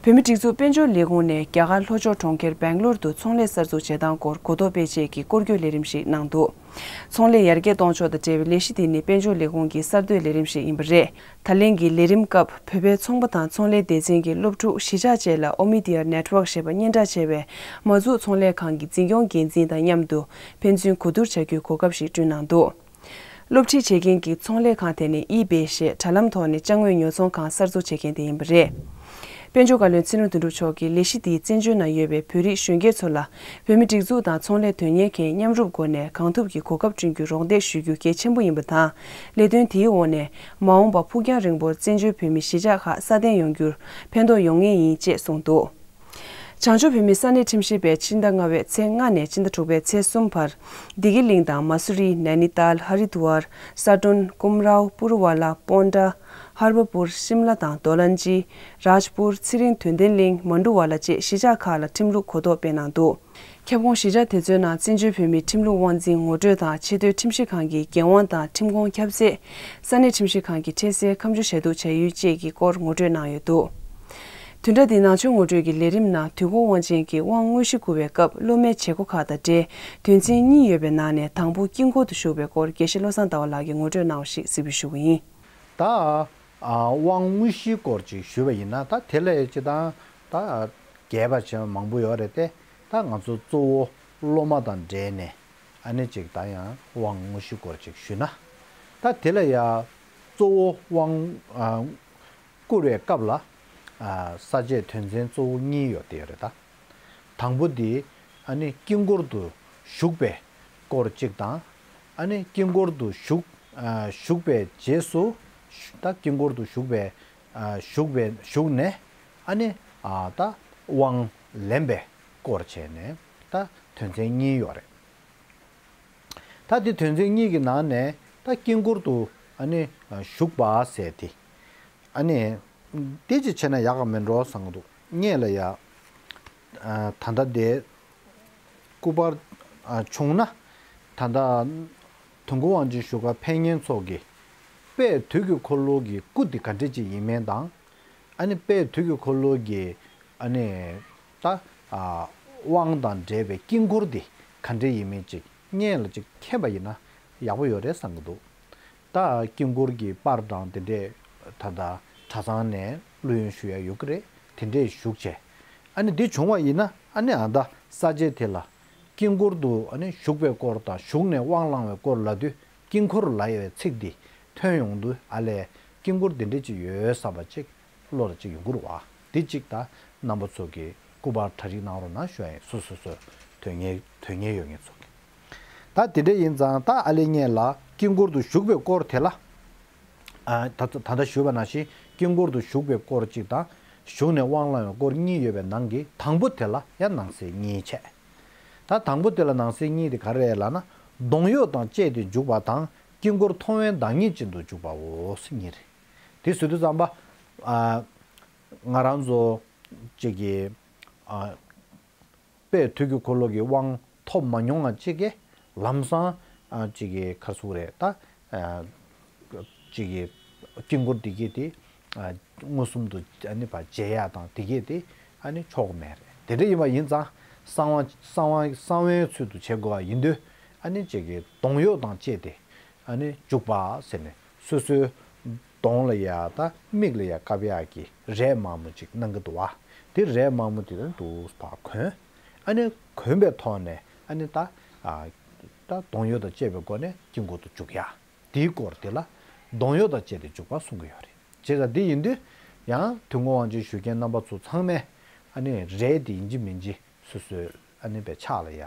བོད་མིའི་སྒྲིག་འཛུགས་དཔལ་འབྱོར་ལས་ཁུངས་ནས་རྒྱ་གར་ལྷོ་ཕྱོགས་གྲོང་ཁྱེར་སྦེང་ལོར་དུ་ཚོང་ལས་གསར་འཛུགས་བྱེད་སྟངས་སྐོར་གོ་རྟོགས་སྤེལ་ཆེད་ཀྱི་སྐོར་སྐྱོད་ལས་རིམ་ཞིག་གནང་འདུག། ཚོང་ལས་ཡར་རྒྱས་གཏོང་ཕྱོགས་དང་འབྲེལ་བའི་ལས་གཞི་འདི་ནི་དཔལ་འབྱོར་ལས་ཁུངས་ཀྱི་གསར་གཏོད་ལས་རིམ་ཞིག་ཡིན་པ་རེད། ད་ལན་གྱི་ལས་རིམ་སྐབས། བོད་པའི་ཚོང་པ་དང་ཚོང་ལས་སྡེ་ཚན་གྱི་སློབ་ཕྲུག་གཞིས་ཆགས་བཅས་ལ་Omidyar Network ཞེས་པ་སྙན་གྲགས་ཆེ་བའི་མ་འཛུགས་ཚོང་ལས་ཁང་གི་འཛིན་སྐྱོང་འགན་འཛིན་དང་མཉམ་དུ་ཕན་ཚུན་གོ་བསྡུར་བྱ་རྒྱུའི་གོ་སྐབས་ཤིག་བསྐྲུན་གནང་འདུག། སློབ་ཁྲིད་བྱེད་མཁན་གྱི་ཚོང་ལས་ཁང་དེ་ནི་eBay ཞེས་དྲ་ལམ་ཐོག་ནས་ཅ་དངོས་ཉོ་ཚོང་ཁང་གསར་འཛུགས་བྱེད་མཁན་དེ་ཡིན་པ་རེད། དཔལ་འབྱོར་བཀའ་བློན་ཚེ་རིང་དོན་གྲུབ་མཆོག་གིས་ལས་གཞི་འདིས་བཙན་བྱོལ་ནང་ཡོད་པའི་བོད་རིགས་གཞོན་སྐྱེས་ཚོ་ལ་བོད་མིའི་སྒྲིག་འཛུགས་དང་ཚོང་ལས་དོན་གཉེར་མཁན་མཉམ་རུབ་སྒོ་ནས་གང་ཐུབ་ཀྱིས་གོ་སྐབས་བསྐྲུན་རྒྱུའི་རོགས་འདེགས་ཞུ་རྒྱུ་གལ་ཆེན་པོ་ཡིན་པ་དང་། ལས་དོན་དེའི་འོག་ནས་མ་འོངས་པ་ཕུགས་རྒྱང་རིང་པོར་བཙན་བྱོལ་བོད་མིའི་གཞིས་ཆགས་ཁག་སྲ་བརྟན་ཡོང་རྒྱུར་ཕན་ཐོགས་ཡོང་ངེས་ཡིན་ཅེས་གསུངས་འདུག། བྱང་ཕྱོགས་བོད་མིའི་ས་གནས་ཁྲིམས་ཞིབ་པས་ཕྱི་ཟླ་ལྔ་པའི་ཚེས་ལྔ་ནས་ཕྱི་ཟླ་དྲུག་པའི་ཚེས་གསུམ་བར། བདེ་སྐྱིད་གླིང་དང་མ་སུ་རི། ནཱ་ནི་ཏཱལ། ཧ་རི་དུ་ཝར། ས་ཀྲོན། ཀུམ་རའོ། པུ་རུ་ཝ་ལ། པོན་ཏྲ། ཧར་བ་པུར། ཤིམ་ལ་དང་རྡོ་ལན་ཇི། རཱཇ་པུར། ཚེ་རིང་དོན་ལྡན་གླིང་། མན་ཌུ་ཝ་ལ་བཅས་གཞིས་ཆགས་ཁག་ལ་ཁྲིམས་ལུགས་གོ་རྟོགས་སྤེལ་གནང་འདུག། ཁྱབ་ཁོངས་གཞིས་ཆགས་དེ་ཚོའི་ནང་བཙན་བྱོལ་བོད་མིའི་ཁྲིམས་ལུགས་དབང་འཛིན་ངོ་སྤྲོད་དང་ཆེས་མཐོའི་ཁྲིམས་ཞིབ་ཁང་གི་འགན་དབང་དང་ཁྲིམས་ཁོངས་ཁྱབ་ཚད། ས་གནས་ཁྲིམས་ཞིབ་ཁང་གི་འཕྲལ་སེལ་ཁ་མཆུ་ཞལ་འདུག་བྱ་ཡུལ་བཅས་ཀྱི་སྐོར་ངོ་སྤྲོད་གནང་ཡོད་འདུག། བདུན་ཕྲག་འདིའི་ནང་ཆོས་ངོ་སྤྲོད་ཀྱི་ལས་རིམ་ནང་དུས་འཁོར་དབང་ཆེན་གྱི་དབང་དངོས་གཞི་བསྐུར་བའི་སྐབས་སློབ་མའི་བྱེད་སྒོ་ཁག་དང་འབྲེལ་དོན་ཚན་གཉིས་ཡོད་པའི་ནང་ནས་དང་པོ་དཀྱིལ་འཁོར་དུ་བཞུགས་པའི་སྐོར་དགེ་བཤེས་བློ་བཟང་ཟླ་བ་ལགས་ཀྱིས་ངོ་སྤྲོད་གནང་བ་ཞིག་གཟིགས་འབུལ་ཞུ་གི་ཡིན། ད། ཨ། དབང་དངོས་གཞིའི་སྐོར་ཅིག་ཞུས་པ་ཡིན་ན། ད་དེ་ལས་ཅི་དང་ད་རྒྱས་པ་བྱས་མང་པོ་ཡོད་རེད་དེ། ད་ང་ཚོ་གཙོ་བོ་སློབ་མ་དང་འབྲེལ་ནས་ཨ་ནི་ཅིག་ད་ཡང་དབང་དངོས་གཞིའི་སྐོར་ཅིག་ཞུས་ན། ད་དེ་ལ་ཡ་གཙོ་བོ་དབང་ཨ་བསྐུར་བའི་སྐབས་ལ། ཨ། ས་བཅད་དོན་ཚན་གཙོ་བོ་གཉིས་ཡོད་དེ་ཡོད་རེད་ད། དང་པོ་དེ་ཨ་ནི་དཀྱིལ་འཁོར་དུ་བཞུགས་པའི་སྐོར་གཅིག་དང་། ཨ་ནི་དཀྱིལ་འཁོར་དུ་བཞུགས། ཨ། བཞུགས་པའི་རྗེས་སུ། ད་དཀྱིལ་འཁོར་དུ་བཞུགས་པའི། ཨ། བཞུགས་པའི་བཞུགས་ནས་ཨ་ནི། ཨ། ད་དབང་ལེན་པའི་སྐོར་བྱས་ནས་ད་དོན་ཚན་གཉིས་ཡོད་རེད། ད་དེ་དོན་ཚན་གཉིས་ཀྱི་ནང་ནས་ད་དཀྱིལ་འཁོར་དུ་ཨ་ནི་བཞུགས་པ་ཟེར་དེ། ཨ་ནི་དེ་ཅིག་བྱས་ན་ཡག་ག་མེད་འགྲོ་བསམ་གྱི་འདུག། ངས་ལ་ཡ། ཨ། ད་ལྟ་དེ་སྐུ་པར། ཨ། བྱུང་ན། ད་ལྟ་དུས་འཁོར་དབང་ཆེན་བཞུགས་སྒར་ཕེབས་མཁན་ཚོ་གི་དཔལ་དུས་ཀྱི་འཁོར་ལོ་གི་སྐུ་དེ་ག་འདྲ་ཅིག་ཡིན་མིན་དང་། ཨ་ནི་དཔལ་དུས་ཀྱི་འཁོར་ལོ་གི་ཨ་ནི་ད། ཨ། དབང་དང་འབྲེལ་བའི་དཀྱིལ་འཁོར་འདི་ག་འདྲ་ཡིན་མིན་ཅིག་སྔོན་ལ་ཅིག་མཁྱེན་པ་ཡིན་ན་ཡག་པོ་ཡོད་རེད་བསམ་གྱི་འདུག། ད་དཀྱིལ་འཁོར་གྱི་པར་དང་དེ་འདྲས་ད་ལྟ་གྲྭ་ཚང་ནས་བླུ་ཡོན་ཞུ་ཡ་ཡོད་ཀྱི་རེད། དེ་འདྲས་ཞུགས་བྱས། ཨ་ནི་འདི་བྱུང་བ་ཡིན་ན། ཨ་ནི་ཨ་ད་ས་བཅད་དེ་ལ་དཀྱིལ་འཁོར་དུ་ཨ་ནི་བཞུགས་པའི་སྐོར་དང་བཞུགས་ནས་དབང་བླང་བའི་སྐོར་ལབ་དུས། དཀྱིལ་འཁོར་ལབ་ཡ་བའི་ཚིག་འདི་ཐོན་ཡོང་དུས། ཨ་ལས། དཀྱིལ་འཁོར་འདི་འདྲ་ཅིག་ཡོད་བསམ་པ་ཅིག་བློ་ལ་ཅིག་ཡོང་གི་རེད་བ། འདི་གཅིག་ད་རྣམ་པ་ཚོ་གིས་སྐུ་པར་གྲ་སྒྲིག་གནང་རོགས་གནང་ཞུ་ཡ་ཡིན། སོ་སོ་སོ་དོན་གཉེར་དོན་གཉེར་ཡོད་མཁན་ཚོ་གིས། ད་དེ་འདྲ་ཡིན་ཙང་། ད་ཨ་ལེ་ངས་ལ་དཀྱིལ་འཁོར་དུ་བཞུགས་པའི་སྐོར་དེ་ལ། ཨ། ད་ད་ལྟ་ཞུས་པ་ནང་བཞིན་དཀྱིལ་འཁོར་དུ་བཞུགས་པའི་སྐོར་གཅིག་དང་། བཞུགས་ནས་དབང་བླང་བའི་སྐོར་གཉིས་ཡོད་པའི་ནང་གི་དང་པོ་དེ་ལ་ཡང་ནང་གསེས་གཉིས་བྱས། ད་དང་པོ་དེ་ལ་ནང་གསེས་གཉིས་དེ་ག་རེ་རེད་ལབ་ན། གདོང་གཡོགས་དང་བཅས་ཏེ་འཇུག་པ་དང་། དཀྱིལ་འཁོར་མཐོང་བས་བདག་ཉིད་ཅན་དུ་འཇུག་པའོ་ཟེར་གཉིས་རེད། དེ་ཟེར་དུས་ཙམ་པ། ཨ། ང་རང་ཚོ་གཅིག་གིས། ཨ། དཔལ་དུས་ཀྱི་འཁོར་ལོ་གི་དབང་ཐོབ་མ་མྱོང་བ་གཅིག་གིས་ལམ་སང་། ཨ། གཅིག་གིས་ག་རེ་ཟེར་དགོས་རེད་ད། ཨ། གཅིག་གིས་དཀྱིལ་འཁོར་འདི་གས་དེ། ཨ། མངོན་སུམ་དུ་ཨ་ནི་ཕར་མཇལ་ཡ་དང་འདི་གས་དེ་ཨ་ནི་ཆོག་གི་མེད་རེད། དེ་འདྲ་ཡིན་པ་ཡིན་ཙང་། གསང་བ་གསང་བ་གསང་བའི་ཚུལ་དུ་བྱེད་དགོས་པ་ཡིན་དུས། ཨ་ནི་གཅིག་གིས་གདོང་གཡོགས་དང་བཅས་ཏེ་ཨ་ནི་འཇུག་པ་ཟེར་ནས། སོ་སོའི་གདོང་ལ་ཡ་ད་མིག་ལ་ཡ་བཀབ་ཡག་གི་རས་དམར་མོ་ཅིག་གནང་གི་འདུག་བ། དེ་རས་དམར་མོ་དེ་ལ་འདུག་ཕར་གོན། ཨ་ནི་གོན་པའི་ཐོག་ནས་ཨ་ནི་ད། ཨ། ད་གདོང་གཡོགས་དང་བཅས་པའི་སྒོ་ནས་དཀྱིལ་འཁོར་དུ་འཇུག་ཡ། དེའི་སྐོར་དེ་ལ་གདོང་གཡོགས་དང་བཅས་ཏེ་འཇུག་པ་གསུང་གི་ཡོད་རེད། བྱས་ཙང་འདི་ཡིན་དུས་ཡང་དུས་འཁོར་དབང་ཆེན་ཞུ་མཁན་རྣམ་པ་ཚོ་ཚང་མས་ཨ་ནི་རས་དེ་ཡིན་གཅིག་མིན་གཅིག་ སོ་སོའི་ཨ་ནི་པའི་ཕྱག་ལ་ཡ་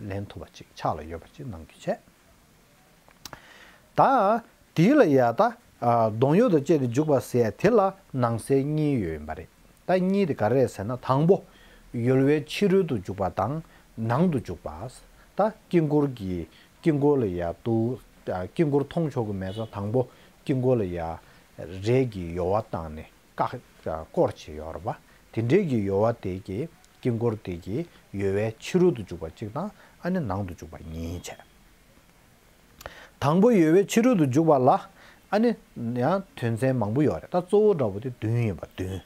ལེན་ཐུབ་པ་ཅིག་ཕྱག་ལ་ཡོད་པ་ཅིག་གནང་རྒྱུ་བྱས། ད་དེ་ལ་ཡ་ད་གདོང་གཡོགས་དང་བཅས་ཏེ་འཇུག་པ་ཟེར་དེ་ལ་ནང་གསེས་གཉིས་ཡོད་ཡིན་པ་རེད། ད་གཉིས་དེ་ག་རེ་རེད་ཟེར་ན། དང་པོ་ཡོལ་བའི་ཕྱི་རོལ་དུ་འཇུག་པ་དང་ནང་དུ་འཇུག་པ། ད་དཀྱིལ་འཁོར་གྱི་དཀྱིལ་འཁོར་ལ་ཡ་དུ་དཀྱིལ་འཁོར་མཐོང་ཆོག་གི་མེད་ཙང་། དང་པོ་དཀྱིལ་འཁོར་ལ་ཡ་རས་ཀྱི་ཡོལ་བ་བཏང་ནས་བཀག་བསྐོར་བྱས་ཡོད་རེད་པ། དེ་འདྲའི་གི་ཡོལ་བ་དེ་གི་དཀྱིལ་འཁོར་དེ་གི་ཡོལ་བའི་ཕྱི་རོལ་དུ་འཇུག་པ་གཅིག་དང་། ཨ་ནི་ནང་དུ་འཇུག་པ་གཉིས་བྱས། དང་པོ་ཡོལ་བའི་ཕྱི་རོལ་དུ་འཇུག་པ་ལ་ཨ་ནི་ཡང་དོན་ཚན་མང་པོ་ཡོད་རེད། ད་གཙོ་བོ་འདྲ་པོ་དེ་བདུན་ཡིན་པ། བདུན།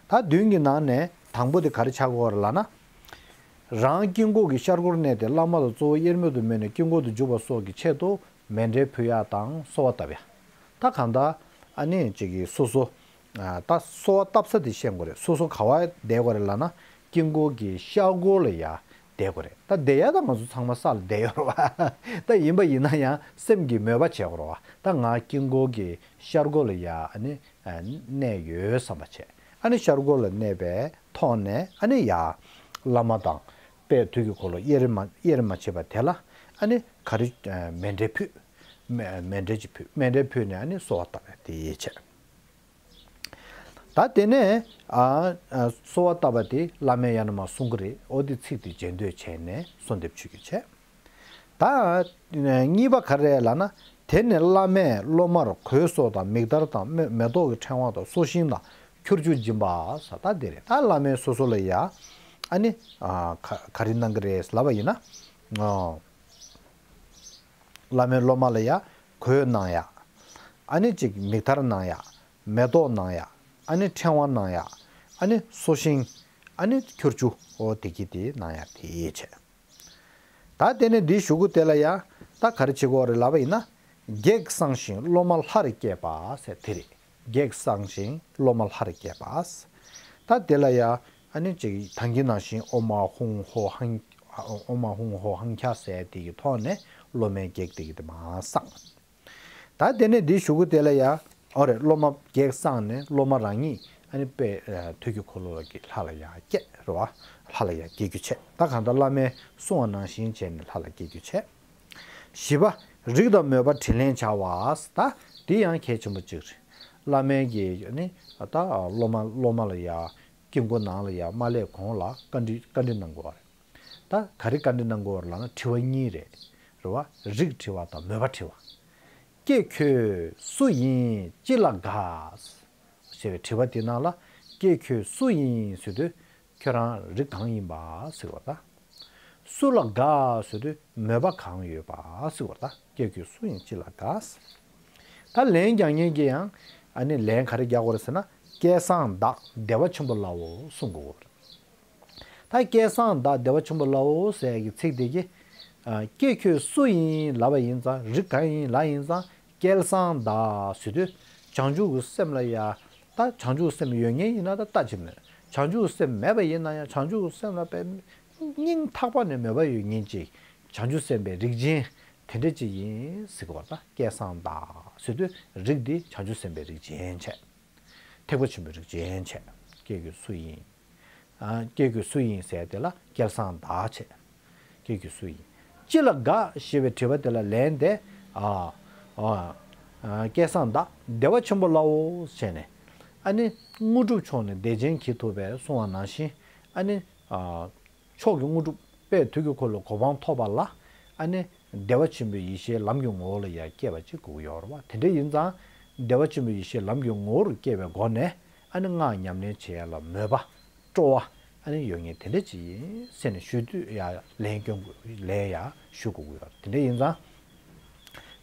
ད་བདུན་གྱི་ནང་ནས་དང་པོ་དེ་ག་རེ་ཆགས་ཀྱི་ཡོད་རེད་ལབ་ན། རང་དཀྱིལ་འཁོར་གྱི་ཤར་སྒོར་གནས་ཏེ་བླ་མ་དང་གཙོ་བོ་དབྱེར་མེད་དུ་མོས་ནས་དཀྱིལ་འཁོར་དུ་འཇུག་པ་སོགས་ཀྱི་ཆེད་དུ་མཎྜལ་ཕུལ་ཡག་དང་གསོལ་བ་བཏབ་ཡག། ད་གང་ལྟར་ཨ་ནི་ཅིག་གིས་སོ་སོ། ད་གསོལ་བ་བཏབ་ས་དེ་ཤེས་དགོས་རེད། སོ་སོ་ག་བར་བསྡད་དགོས་རེད་ལབ་ན། དཀྱིལ་འཁོར་གྱི་ཤར་སྒོ་ལ་ཡ་བསྡད་དགོས་རེད། ད་བསྡད་ཡག་ད་ང་ཚོ་ཚང་མ་ས་ལ་བསྡད་ཡོད་རེད་པ། ད་ཡིན་པ་ཡིན་ན་ཡང་སེམས་ཀྱིས་མོས་པ་བྱེད་དགོས་རེད་པ། ད་ང་དཀྱིལ་འཁོར་གྱི་ཤར་སྒོ་ལ་ཡ་ཨ་ནི་གནས་ཡོད་བསམ་པ་བྱས། ཨ་ནི་ཤར་སྒོ་ལ་གནས་པའི་ཐོག་ནས་ཨ་ནི་ཡ་བླ་མ་དང་དཔལ་དུས་ཀྱི་འཁོར་ལོ་དབྱེར་མ་དབྱེར་མ་ཕྱེ་བ་དེ་ལ་ཨ་ནི་ག་རེ་མཎྜལ་ཕུལ། མཎྜལ་ཅིག་ཕུལ། མཎྜལ་ཕུལ་ནས་ཨ་ནི་གསོལ་བ་བཏབ་པ་དེ་ཡིན་བྱས། ད་དེ་ནས་ཨ་ཨ་གསོལ་བ་བཏབ་པ་དེ་བླ་མས་ཡང་ན་མར་གསུང་གི་རེད། འོ་དེ་ཚིག་དེ་རྗེས་ཟློས་བྱས་ནས་གསོལ་འདེབས་མཆོད་རྒྱུ་བྱས། ད་གཉིས་པ་ག་རེ་རེད་ལབ་ན། དེ་ནས་བླ་མས་སློབ་མར་གོས་སོགས་དང་མིག་དར་དང་མེ་མེ་ཏོག་གི་ཕྲེང་བ་དང་སོ་ཤིང་དང་ཁྱུ་བཅུ་སྦྱིན་པ་ཟེར། ད་དེ་རེད། ད་བླ་མས་སོ་སོ་ལ་ཡ་ཨ་ནི་ཨ་ག་ག་རེ་གནང་གི་རེད་ལབ་པ་ཡིན་ན། ཨ་བླ་མས་སློབ་མ་ལ་ཡ་གོས་གནང་ཡག། ཨ་ནི་ཅིག་མིག་དར་གནང་ཡག། མེ་ཏོག་གནང་ཡག། ཨ་ནི་ཕྲེང་བ་གནང་ཡག། ཨ་ནི་སོ་ཤིང་། ཨ་ནི་ཁྱུ་བཅུ། འོ་དེ་གི་དེ་གནང་ཡག་དེ་བྱས། ད་དེ་ནས་འདིའི་གཞུག་གུ་དེ་ལ་ཡ་ད་ག་རེ་བྱེད་དགོས་རེད་ལབ་པ་ཡིན་ན། བགེགས་བསངས་ཤིང་སློབ་མ་ལྷར་བསྐྱེད་པ་ཟེར་དེ་རེད། བགེགས་བསངས་ཤིང་སློབ་མ་ལྷར་བསྐྱེད་པ། ད་དེ་ལ་ཡ་ཨ་ནི་ཅིག་ད་གིན་ནང་བཞིན་ཨོཾ་ཨཱཿཧཱུྃ་ཧོཿཧཱུྃ་ཨོཾ་ཨཱཿཧཱུྃ་ཧོཿཧཱུྃ་ཁྱ་ཟེར་དེ་གི་ཐོག་ནས་སློབ་མའི་བགེགས་དེ་གི་དེ་མར་བསངས། ད་དེ་ནས་འདིའི་གཞུག་གུ་དེ་ལ་ཡ། ཨོ་རེད། སློབ་མ་བགེགས་བསངས་ནས་སློབ་མ་རང་ཉིད་ཨ་ནི་དཔལ་དུས་ཀྱི་འཁོར་ལོ་གི་ལྷ་ལ་ཡ་བསྐྱེད་རེད་པ། ལྷ་ལ་ཡ་བསྐྱེད་རྒྱུ་བྱས། ད་གང་ལྟར་བླ་མས་གསུངས་པ་ནང་བཞིན་བྱས་ནས་ལྷ་ལ་བསྐྱེད་རྒྱུ་བྱས། བཞི་པ། རིགས་དང་མོས་པ་དྲིན་ལན་བྱ་བ། ད་འདི་ཡང་གལ་ཆེན་པོ་གཅིག་རེད། བླ་མས་ཀྱི་ཨ་ནི་ད་སློབ་མ་སློབ་མ་ལ་ཡ་དཀྱིལ་འཁོར་ནང་ལ་ཡ་མ་སླེབས་གོང་ལ་བཀའ་འདྲི་བཀའ་འདྲི་གནང་དགོས་པ་རེད། ད་ག་རེ་བཀའ་འདྲི་གནང་དགོས་པ་རེད་ལབ་ན། དྲི་བ་གཉིས་རེད། རེད་པ། རིགས་དྲི་བ་དང་མོས་པ་དྲི་བ། ཀྱེ་ཁྱོད་སུ་ཡིན་ཅི་ལ་དགའ། ཞེས་པའི་དྲི་བ་དེའི་ནང་ལ། ཀྱེ་ཁྱོད་སུ་ཡིན་ཟེར་དུས། ཁྱོད་རང་རིགས་གང་ཡིན་པ་ཟེར་བ་དང་། སུ་ལ་དགའ་ཟེར་དུས་མོས་པ་གང་ཡོད་པ་ཟེར་བ་དང་། ཀྱེ་ཁྱོད་སུ་ཡིན་ཅི་ལ་དགའ། ད་ལན་རྒྱག་མཁན་གྱི་ཡང་ཨ་ནི་ལན་ག་རེ་རྒྱག་དགོས་རེད་ཟེར་ན། སྐལ་བཟང་བདག་བདེ་བ་ཆེན་པོ་ལའོ་གསུང་དགོས་རེད། ད་སྐལ་བཟང་བདག་བདེ་བ་ཆེན་པོ་ལའོ་ཟེར་ཡག་གི་ཚིག་དེ་གིས། ཨ་ཀྱེ་ཁྱོད་སུ་ཡིན་ལབ་པ་ཡིན་ཙང་། རིགས་གང་ཡིན་ལབ་ཡིན་ཙང་། སྐལ་བཟང་བདག་ཟེར་དུས་བྱང་ཆུབ་ཀྱི་སེམས་ལ་ཡ། ད་བྱང་ཆུབ་སེམས་ཡོད་མཁན་ཡིན་ན་ད་ལྟ་ཅི་མོད། བྱང་ཆུབ་སེམས་མེད་པ་ཡིན་ན་ཡང་བྱང་ཆུབ་ཀྱི་སེམས་ལ་དཔེ་སྙིང་ཐག་པ་ནས་མོས་པ་ཡོད་མཁན་ཅིག། བྱང་ཆུབ་སེམས་དཔའི་རིགས་ཅན་དེ་འདྲ་ཅིག་ཡིན་ཟེར་གི་བ། ད་སྐལ་བཟང་བདག་ཟེར་དུས་རིགས་འདི་བྱང་ཆུབ་སེམས་དཔའི་རིགས་ཅན་བྱས། ཐེག་པ་ཆེན་པོའི་རིགས་ཅན་བྱས། ཀྱེ་ཁྱོད་སུ་ཡིན། ཨ་ཀྱེ་ཁྱོད་སུ་ཡིན་ཟེར་དེ་ལ་སྐལ་བཟང་བདག་བྱས། ཀྱེ་ཁྱོད་སུ་ཡིན། ཅི་ལ་དགའ་ཞེས་པའི་དྲི་བ་དེ་ལ་ལན་དེ། ཨ་ཨ་ཨ་སྐལ་བཟང་བདག་བདེ་བ་ཆེན་པོ་ལའོ་ཟེར་ནས། ཨ་ནི་དངོས་གྲུབ་མཆོག་ནི་བདེ་ཆེན་གྱིས་ཐོབ་པའི་གསུང་བ་ནང་བཞིན། ཨ་ནི་ཨ་མཆོག་གི་དངོས་གྲུབ་དཔལ་དུས་ཀྱི་འཁོར་ལོ་གོ་འཕང་ཐོབ་པ་ལ། ཨ་ནི་བདེ་བ་ཆེན་པོའི་ཡེ་ཤེས་ལམ་གྱི་ངོ་བོ་ལ་ཡང་སྐྱེ་བ་ཅིག་དགོས་ཀྱི་ཡོད་རེད་བ། དེ་འདྲ་ཡིན་ཙང་། བདེ་བ་ཆེན་པོའི་ཡེ་ཤེས་ལམ་གྱི་ངོ་བོར་སྐྱེ་བའི་སྒོ་ནས། ཨ་ནི་སྔགས་ཉམས་ལེན་བྱེད་ཡ་ལ་མོས་པ། སྤྲོ་བ། ཨ་ནི་ཡོད་ངེས་དེ་འདྲ་ཅིག་ཡིན་ཟེར་ནས་ཞུ་དུས་ཡ་ལན་སྐྱོན་དགོས། ལན་ཡ་ཞུ་དགོས་ཀྱི་ཡོད་རེད། དེ་འདྲ་ཡིན་ཙང་།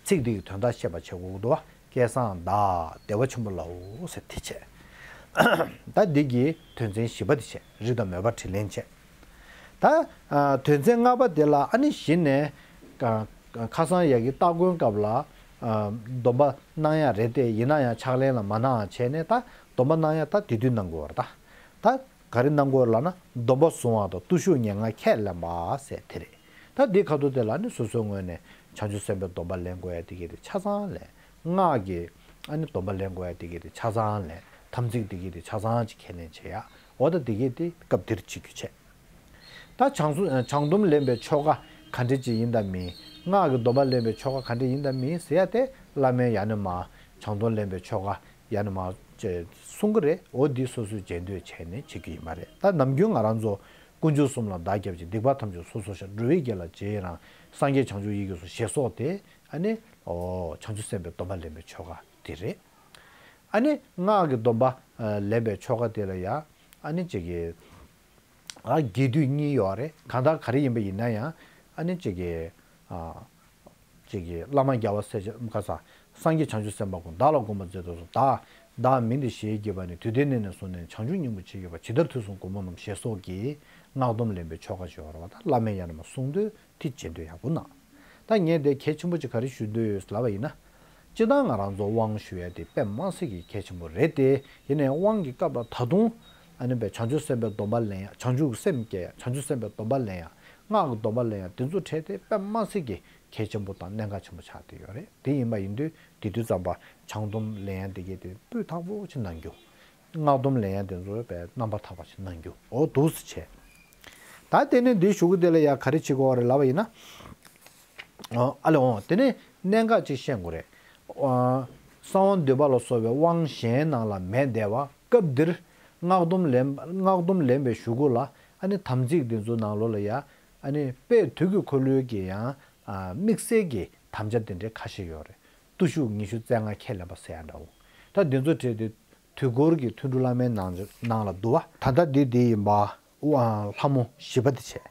ཚིག་འདི་གི་དོན་དག་ཤེས་པ་བྱེད་དགོས་ཀྱི་འདུག་བ། སྐལ་བཟང་བདག་བདེ་བ་ཆེན་པོ་ལའོ་ཟེར་དེ་བྱས། ད་འདི་གི་དོན་ཚན་བཞི་པ་དེ་བྱས། རིགས་དང་མོས་པ་དྲིན་ལན་བྱས། ད་ཨ་དོན་ཚན་ལྔ་པ་དེ་ལ་ཨ་ནི་གཞི་ནས་ཁ་ཁ་སང་ཡ་གི་སྟ་གོན་སྐབས་ལ་ཨ་སྡོམ་པ་གནང་ཡ་རེད་དེ། ཡིན་ན་ཡང་ཕྱག་ལེན་ལ་མ་གནང་བྱས་ནས། ད་སྡོམ་པ་གནང་ཡ་ད་དེ་དུས་གནང་དགོས་པ་རེད། ད་ད། ག་རེ་གནང་དགོས་ལབ་ན། སྡོམ་པ་བཟུང་བ་དང་བརྟུལ་ཞུགས་ཉེར་ལྔ་ཁས་ལེན་པ་ཟེར་དེ་རེད། ད་འདིའི་ཁ་ཐུག་དེ་ལ་ནི་སོ་སོའི་ངོས་ནས་བྱང་ཆུབ་སེམས་དཔའི་སྡོམ་པ་ལེན་དགོས་ཡ་དེ་གས་དེ་ཆ་ཚང་ལེན། སྔགས་ཀྱི་ཨ་ནི་སྡོམ་པ་ལེན་དགོས་ཡ་དེ་གས་དེ་ཆ་ཚང་ལེན། དམ་ཚིག་དེ་གས་དེ་ཆ་ཚང་ཅིག་ཁས་ལེན་བྱེད་ཡ། འོ་ད་དེ་གས་དེ་སྐབས་འདིར་བྱེད་རྒྱུ་བྱས། ད་བྱང་སུ་བྱང་སྡོམ་ལེན་པའི་ཆོ་ག་ག་འདྲ་ཅིག་ཡིན་དང་མིན། སྔགས་ཀྱི་སྡོམ་པ་ལེན་པའི་ཆོ་ག་ག་འདྲ་ཡིན་དང་མིན་ཟེར་ཡ་དེ་བླ་མས་ཡང་ན་མར་བྱང་སྡོམ་ལེན་པའི་ཆོ་ག་ཡང་ན་མར་ཅེས་གསུང་གི་རེད། འོ་འདི་སོ་སོས་འཇལ་འདོད་བྱས་ནས་བྱེད་རྒྱུ་ཡིན་པ་རེད། ད་ནམ་རྒྱུན་ང་རང་ཚོ་དཀོན་མཆོག་གསུམ་ལ་བདག་སྐྱབས་མཆི། སྡིག་པ་ཐམས་ཅད་སོ་སོར་བཤགས། འགྲོ་བའི་དགེ་ལ་རྗེས་ཡི་རང་། སངས་རྒྱས་བྱང་ཆུབ་ཡི་གེ་སོགས་ཞེས་སོགས་དེ་ཨ་ནི་ཨོ་བྱང་ཆུབ་སེམས་དཔའི་སྡོམ་པ་ལེན་པའི་ཆོ་ག་དེ་རེད། ཨ་ནི་སྔགས་ཀྱི་སྡོམ་པ་ཨ་ལེན་པའི་ཆོ་ག་དེ་ལ་ཡང་ཨ་ནི་ཅིག་གི་ཨ་རྒྱས་བསྡུས་གཉིས་ཡོད་རེད། གང་ལྟར་ག་རེ་ཡིན་པ་ཡིན་ན་ཡང་ཨ་ནི་ཅིག་གི་ཨ་ཅིག་གི་བླ་མ་རྒྱལ་བ་སྲས་བཅས་ཁ་ས་སངས་རྒྱས་བྱང་ཆུབ་སེམས་དཔའ་ཀུན། བདག་ལ་དགོངས་པར་མཛད་དུ་གསོལ། བདག་བདག་མིང་འདི་ཞེས་བགྱི་བ་ནི། དུས་འདི་ནས་ནི་བཟུང་ནས་བྱང་ཆུབ་སྙིང་པོར་མཆི་ཡོད་པ། ཇི་ལྟར་དུས་གསུམ་མགོན་པོ་རྣམས། ཞེས་སོགས་ཀྱི་སྔགས་སྡོམ་ལེན་པའི་ཆོ་ག་ཅིག་ཡོད་རེད་བ། ད་བླ་མས་ཡང་ན་མར་གསུང་དུས་དེ་འཇལ་འདོད་ཡག་པོ་གནང་། ད་ངས་དེ་གལ་ཆེན་པོ་ཅིག་ག་རེ་ཞུ་འདོད་ཡོད་ལབ་པ་ཡིན་ན། སྤྱིར་བཏང་ང་རང་ཚོ་དབང་ཞུ་ཡ་དེ་དཔེ་མི་སྲིད་ཀྱི་གལ་ཆེན་པོ་རེད་དེ། ཡིན་ནའི་དབང་གི་སྐབས་ལ་ད་དུང་ཨ་ནི་བས་བྱང་ཆུབ་སེམས་དཔའི་སྡོམ་པ་ལེན་ཡ། བྱང་ཆུབ་སེམས་བསྐྱེད་ཡ། བྱང་ཆུབ་སེམས་དཔའི་སྡོམ་པ་ལེན་ཡ། སྔགས་ཀྱི་སྡོམ་པ་ལེན་ཡ། དེ་ཚོ་གྲས་དེ་དཔེ་མི་སྲིད་ཀྱི་གལ་ཆེན་པོ་དང་གནད་འགག་ཆེན་པོ་ཆགས་བསྡད་ཡོད་རེད། དེ་ཡིན་པ་ཡིན་དུས་དེ་དུས་ཙམ་པ་བྱང་སྡོམ་ལེན་ཡ་དེ་གས་དེ་སྤུས་དག་པོ་ཅིག་གནང་རྒྱུ། སྔགས་སྡོམ་ལེན་ཡ་དེ་ཚོ་བས་རྣམ་པར་དག་པ་ཞིག་གནང་རྒྱུ། འོ་འདུག་སེ་བྱས། ད་དེ་ནས་འདིའི་གཞུག་གུ་དེ་ལ་ཡ་ག་རེ་བྱེད་དགོས་རེད་ལབ་པ་ཡིན་ན། ཨ་ལེ་འོང་། དེ་ནས་གནད་འགག་ཅིག་ཤེས་དགོས་རེད། ཨ་གསང་བ་འདུས་པ་ལ་སོགས་པའི་དབང་གཞན་རྣམས་ལ་མེད་བསྡད་པ་སྐབས་འདིར་སྔགས་སྡོམ་ལེན་སྔགས་སྡོམ་ལེན་པའི་གཞུག་གུ་ལ་ཨ་ནི་དམ་ཚིག་འདི་ཚོ་ནང་ལོགས་ལ་ཡ་ཨ་ནི་དཔལ་དུས་ཀྱི་འཁོར་ལོའི་གི་ཡང་ཨ་དམིགས་བསལ་གྱི་དམ་བཅའ་དེ་འདྲའི་ཁ་ཤས་ཡོད་རེད། བརྟུལ་ཞུགས་ཉི་ཤུ་རྩ་ལྔ་ཁས་ལེན་པ་ཟེར་ཡ་འདྲ་བོ། ད་འདི་ཚོ་གྲས་དེ་དུས་འཁོར་གྱི་ཐུན་དྲུག་བླ་མའི་ནང་ནང་ལ་འདུ་བ། ད་ལྟ་འདི་འདི་ཡིན་པ། ཨ་ལྷ་མོ་བཞི་པ་དེ་བྱས།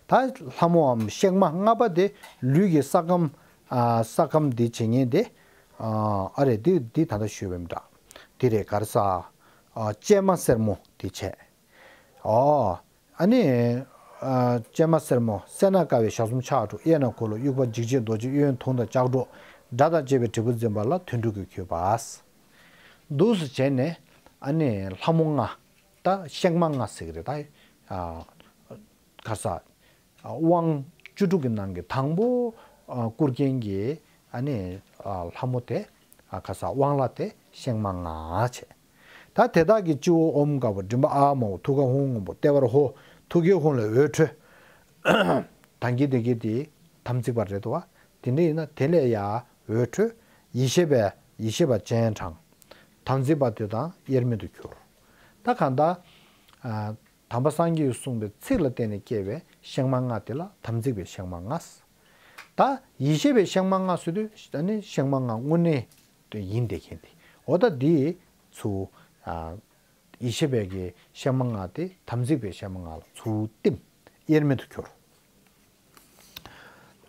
ད་ལྷ་མོའམ་གཤེགས་མ་ལྔ་པ་དེ་ལུས་ཀྱི་ས་ཁམས། ཨ་ས་ཁམས་འདི་བྱེད་མཁན་དེ། ཨ་ཨ་རེ་འདི་འདི་ད་ལྟ་ཞུས་པའི་འདྲ། འདི་རེད། ག་རེ་ཟ། ཨ་སྤྱན་མ་སེར་མོ་དེ་བྱས། ཨོ། ཨ་ནི། ཨ་སྤྱན་མ་སེར་མོ། སེར་སྣ་དཀར་བའི་ཞལ་གསུམ་ཕྱག་དྲུག། གཡས་ན་འཁོར་ལོ། དབྱུག་པ་འཇིགས་བྱེད་རྡོ་རྗེ། གཡོན་དུང་དང་ལྕགས་སྒྲོག། དགྲ་དང་བཅས་པའི་དྲིལ་བུ་འཛིན་པ་ལ་ཐུན་དྲུག་གིས་གུས་པ། འདུག་སེ་བྱས་ནས་ཨ་ནི་ལྷ་མོ་ལྔ། ད་གཤེགས་མ་ལྔ་ཟེར་གི་རེད། ད་ཨ་ག་ས། དབང་བཅུ་དྲུག་གི་ནང་གི་དང་པོ་ཨ་བསྐུར་མཁན་གྱི་ཨ་ནི་ཨ་ལྷ་མོ་དེ། ཨ་ག་ས། དབང་བླ་དེ་གཤེགས་མ་ལྔ་བྱས། ད་དེ་དག་གི་སྤྱི་བོ་ཨོཾ་དཀར་པོ། མགྲིན་པ་ཨཱཿ་མང་པོ། ཐུགས་ཀ་ཧཱུྃ་སྔོན་པོ། ལྟེ་བར་ཧོཿ། ཐུགས་ཀའི་ཧཱུྃ་ལས་འོད་འཕྲོས། ད་གིན་དེ་གིན་དེ་དམ་ཚིག་པ་རེད་དོ། དེ་འདྲ་ཡིན་ན་དེ་ལས་ཡར་འོད་འཕྲོས། ཡེ་ཤེས་པས་ཡེ་ཤེས་པ་སྤྱན་དྲངས། དམ་ཚིག་པ་དེ་དང་དབྱེར་མེད་དུ་གྱུར། ད་གང་ལྟར། ཨ་དམ་པ་སངས་རྒྱས་ཀྱིས་གསུངས་པའི་ཚིག་ལ་བརྟེན་ནས་སྐྱེས་པའི་གཤེགས་མ་ལྔ་དེ་ལ་དམ་ཚིག་པའི་གཤེགས་མ་ལྔ། ད་ཡེ་ཤེས་པའི་གཤེགས་མ་ལྔ་ཟེར་དུས་ཨ་ནི་གཤེགས་མ་ལྔ་དངོས་གནས་དེ་ཡིན་བསྡད་མཁན་དེ། འོ་ད་འདི་ཚུར་ཨ་ཡེ་ཤེས་པའི་གི་གཤེགས་མ་ལྔ་དེ་དམ་ཚིག་པའི་གཤེགས་མ་ལྔ་ལ་ཚུར་བསྟིམ། དབྱེར་མེད་དུ་གྱུར།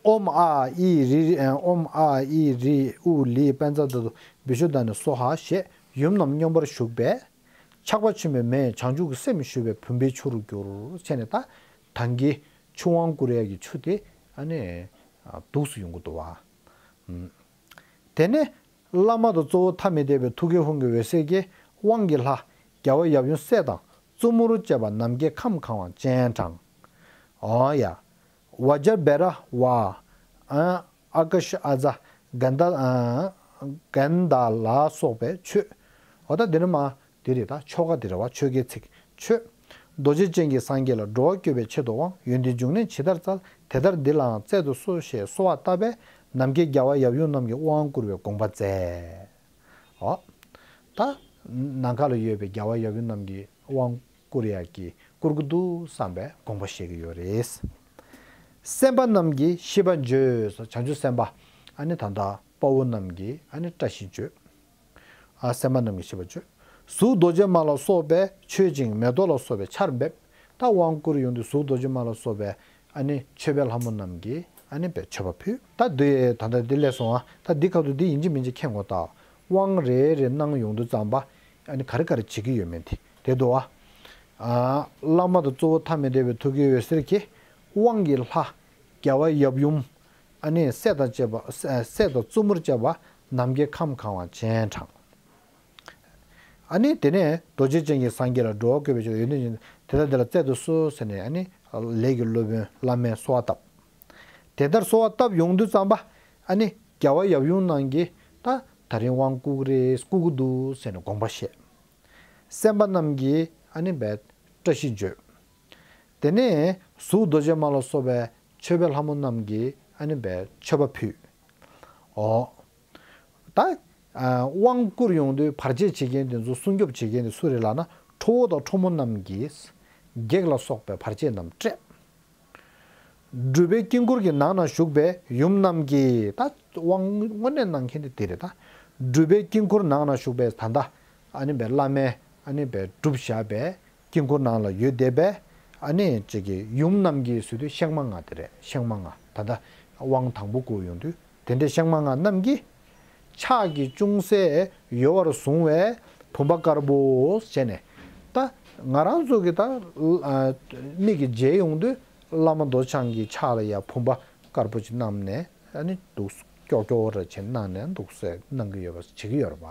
ཨོཾ་ཨཱཿཧཱུྃ་རི་རི། ཨོཾ་ཨཱཿཧཱུྃ་རི་ཨུ་ལི་པཉྩ་དྷཱ་ཏུ་བི་ཤུདྡྷཱ་ནི་སྭཱ་ཧཱ་ཞེས་ཡུམ་རྣམས་སྙོམས་པར་ཞུགས་པས། ཆགས་པ་ཆེན་པོའི་མེས་བྱང་ཆུབ་ཀྱི་སེམས་ཞུ་བའི་བུམ་པའི་ཆུ་རུ་གྱུར། བྱས་ནས་ད་ད་གིན་ཆུ་དབང་བསྐུར་ཡས་ཀྱི་ཆུ་དེ་ཨ་ནི་འདུག་སེ་ཡོང་གི་འདུག་བ། དེ་ནས་བླ་མ་དང་གཙོ་བོ་ཐ་མི་དད་པའི་ཐུགས་ཀའི་ཧཱུྃ་གི་འོད་ཟེར་གྱིས་དབང་གི་ལྷ་རྒྱལ་བ་ཡབ་ཡུམ་སྲས་དང་བཙུན་མོར་བཅས་པ་ནམ་མཁའི་ཁམས་གང་བ་སྤྱན་དྲངས། ཨོ་ཡ། བཛྲ་བྷེ་ར་ཝ། ཨ་ཨ་ཀ་ཤ་ཨ་ཛ་གན་དྷ་ཨ་གན་དྷ་ལ་སོགས་པས་མཆོད། འོ་ད་འདི་ནི་མ་འདི་རེད། ད་ཆོ་ག་འདི་རེད་བ། ཆོ་གའི་ཚིག་མཆོད། རྡོ་རྗེ་ཅན་གྱི་སངས་རྒྱས་ལ་འགྲོ་བ་བསྐྱོད་པའི་ཆེད་དུའང་ཡོན་ཏན་འབྱུང་གནས་ཇི་ལྟར་བཙལ། དེ་ལྟར་འདི་ལའང་བཙལ་དུ་གསོལ་ཞེས་གསོལ་བ་བཏབ་པས་ནམ་མཁའི་རྒྱལ་བ་ཡབ་ཡུམ་རྣམས་ཀྱིས་དབང་བསྐུར་བའི་དགོངས་པ་མཛད། ཨོ། ད་ནམ་མཁའ་ལ་ཡོད་པའི་རྒྱལ་བ་ཡབ་ཡུམ་རྣམས་ཀྱིས་དབང་བསྐུར་ཡག་གི་བསྐུར་གྱི་འདུག་བསམ་པའི་དགོངས་པ་བཞེས་ཀྱི་ཡོད་རེད། སེམས་དཔའ་རྣམས་ཀྱིས་ཤིས་པ་བརྗོད། བྱང་ཆུབ་སེམས་དཔའ་ཨ་ནི་ད་ལྟ་དཔའ་བོ་རྣམས་ཀྱིས་ཨ་ནི་བཀྲ་ཤིས་བརྗོད། ཨ་སེམས་དཔའ་རྣམས་ཀྱིས་ཤིས་པ་བརྗོད། གཟུགས་རྡོ་རྗེ་མ་ལ་སོགས་པས་མཆོད་ཅིང་མེ་ཏོག་ལ་སོགས་པའི་ཆར་འབེབས། ད་དབང་བསྐུར་ཡོང་དུས་གཟུགས་རྡོ་རྗེ་མ་ལ་སོགས་པའི་ཨ་ནི་མཆོད་པའི་ལྷ་མོ་རྣམས་ཀྱིས་ཨ་ནི་བས་མཆོད་པ་ཕུལ། ད་འདི་ད་ལྟ་འདི་ལས་སོང་ཨ། ད་འདི་ཁ་ཐུག་འདི་ཡིན་གཅིག་མིན་གཅིག་མཁྱེན་དགོས། ད་དབང་རེ་རེ་གནང་ཡོང་དུས་ཙམ་པ་ཨ་ནི་ག་རེ་ག་རེ་བྱེད་ཀྱི་ཡོད་མེད་དེ་དེ་འདུག་ཨ། ཨ་བླ་མ་དང་གཙོ་བོ་ཐ་མི་དད་པའི་ཐུགས་ཀའི་འོད་ཟེར་གྱིས་དབང་གི་ལྷ་རྒྱལ་བ་ཡབ་ཡུམ་ཨ་ནི་སྲས་དང་བཅས་པ་སྲས་དང་བཙུན་མོར་བཅས་པ་ནམ་མཁའི་ཁམས་གང་བ་སྤྱན་དྲངས། ཨ་ནི་དེ་ནས་རྡོ་རྗེ་ཅན་གྱི་སངས་རྒྱས་ལ་འགྲོ་བ་བསྐྱོད་པའི་ཆེད་དུ་ཡོན་ཏན་ཅན་དེ་ལྟར་འདི་ལ་བཙལ་དུ་གསོལ་ཟེར་ནས་ཨ་ནི་ལས་ཀྱི་སློབ་དཔོན་བླ་མས་གསོལ་བ་བཏབ། དེ་ལྟར་གསོལ་བ་བཏབ་ཡོང་དུས་ཙམ་པ་ཨ་ནི་རྒྱལ་བ་ཡབ་ཡུམ་རྣམས་ཀྱིས་ད་ད་རིང་དབང་བསྐུར་གྱི་རེད། བསྐུར་གྱི་འདུག་ཟེར་ནས་དགོངས་པ་བཞེས། སེམས་དཔའ་རྣམས་ཀྱིས་ཨ་ནི་བས་བཀྲ་ཤིས་བརྗོད། དེ་ནས་ གཟུགས་རྡོ་རྗེ་མ་ལ་སོགས་པའི་མཆོད་པའི་ལྷ་མོ་རྣམས་ཀྱིས་ཨ་ནི་བའི་མཆོད་པ་ཕུལ། འོ། ད་དབང་བསྐུར་ཡོང་དུས་བར་ཆད་བྱེད་མཁན་དེ་ཚོ་སྲུང་སྐྱོབ་བྱེད་མཁན་དེ་སུ་རེད་ལབ་ན། ཁྲོ་བོ་དང་ཁྲོ་མོ་རྣམས་ཀྱིས་བགེགས་ལ་སོགས་པའི་བར་ཆད་རྣམས་བསྐྲད། སྒྲུབ་པའི་དཀྱིལ་འཁོར་གྱི་ནང་ན་བཞུགས་པའི་ཡུམ་རྣམས་ཀྱིས། ད་དབང་དངོས་གནས་གནང་མཁན་དེ་དེ་རེད་ད། སྒྲུབ་པའི་དཀྱིལ་འཁོར་ནང་ན་བཞུགས་པའི་ད་ལྟ་ཨ་ནི་བའི་བླ་མས་ཨ་ནི་བའི་སྒྲུབ་བཞག་པའི་དཀྱིལ་འཁོར་ནང་ལ་ཡོད་བསྡད་པའི་ཨ་ནི་ཅིག་གི་ཡུམ་རྣམས་ཀྱིས་ཟེར་དུས་ཤེག་མ་ལྔ་དེ་རེད། ཤེག་མ་ལྔ་ད་ལྟ་དབང་དང་པོ་བསྐུར་ཡོང་དུས་དེ་འདྲའི་ཤེག་མ་ལྔ་རྣམས་ཀྱིས། ཕྱག་གི་ཅུང་ཟད་ཡོལ་བར་བཟུང་བའི་བུམ་པ་དཀར་པོ་བྱས་ནས། ད་ང་རང་ཚོ་གི་ད་ཨ་མིག་གིས་མཇལ་ཡོང་དུས་བླ་མ་རྡོ་རྗེ་འཆང་གི་ཕྱག་ལ་ཡ་བུམ་པ་དཀར་པོ་ཅིག་བསྣམས་ནས་ཨ་ནི་འདུག་སྐྱོ་སྐྱོ་ར་ཆེ་གནང་ནས་འདུག་སེ་གནང་གི་ཡོད་པ་བྱེད་ཀྱི་ཡོད་རེད་པ།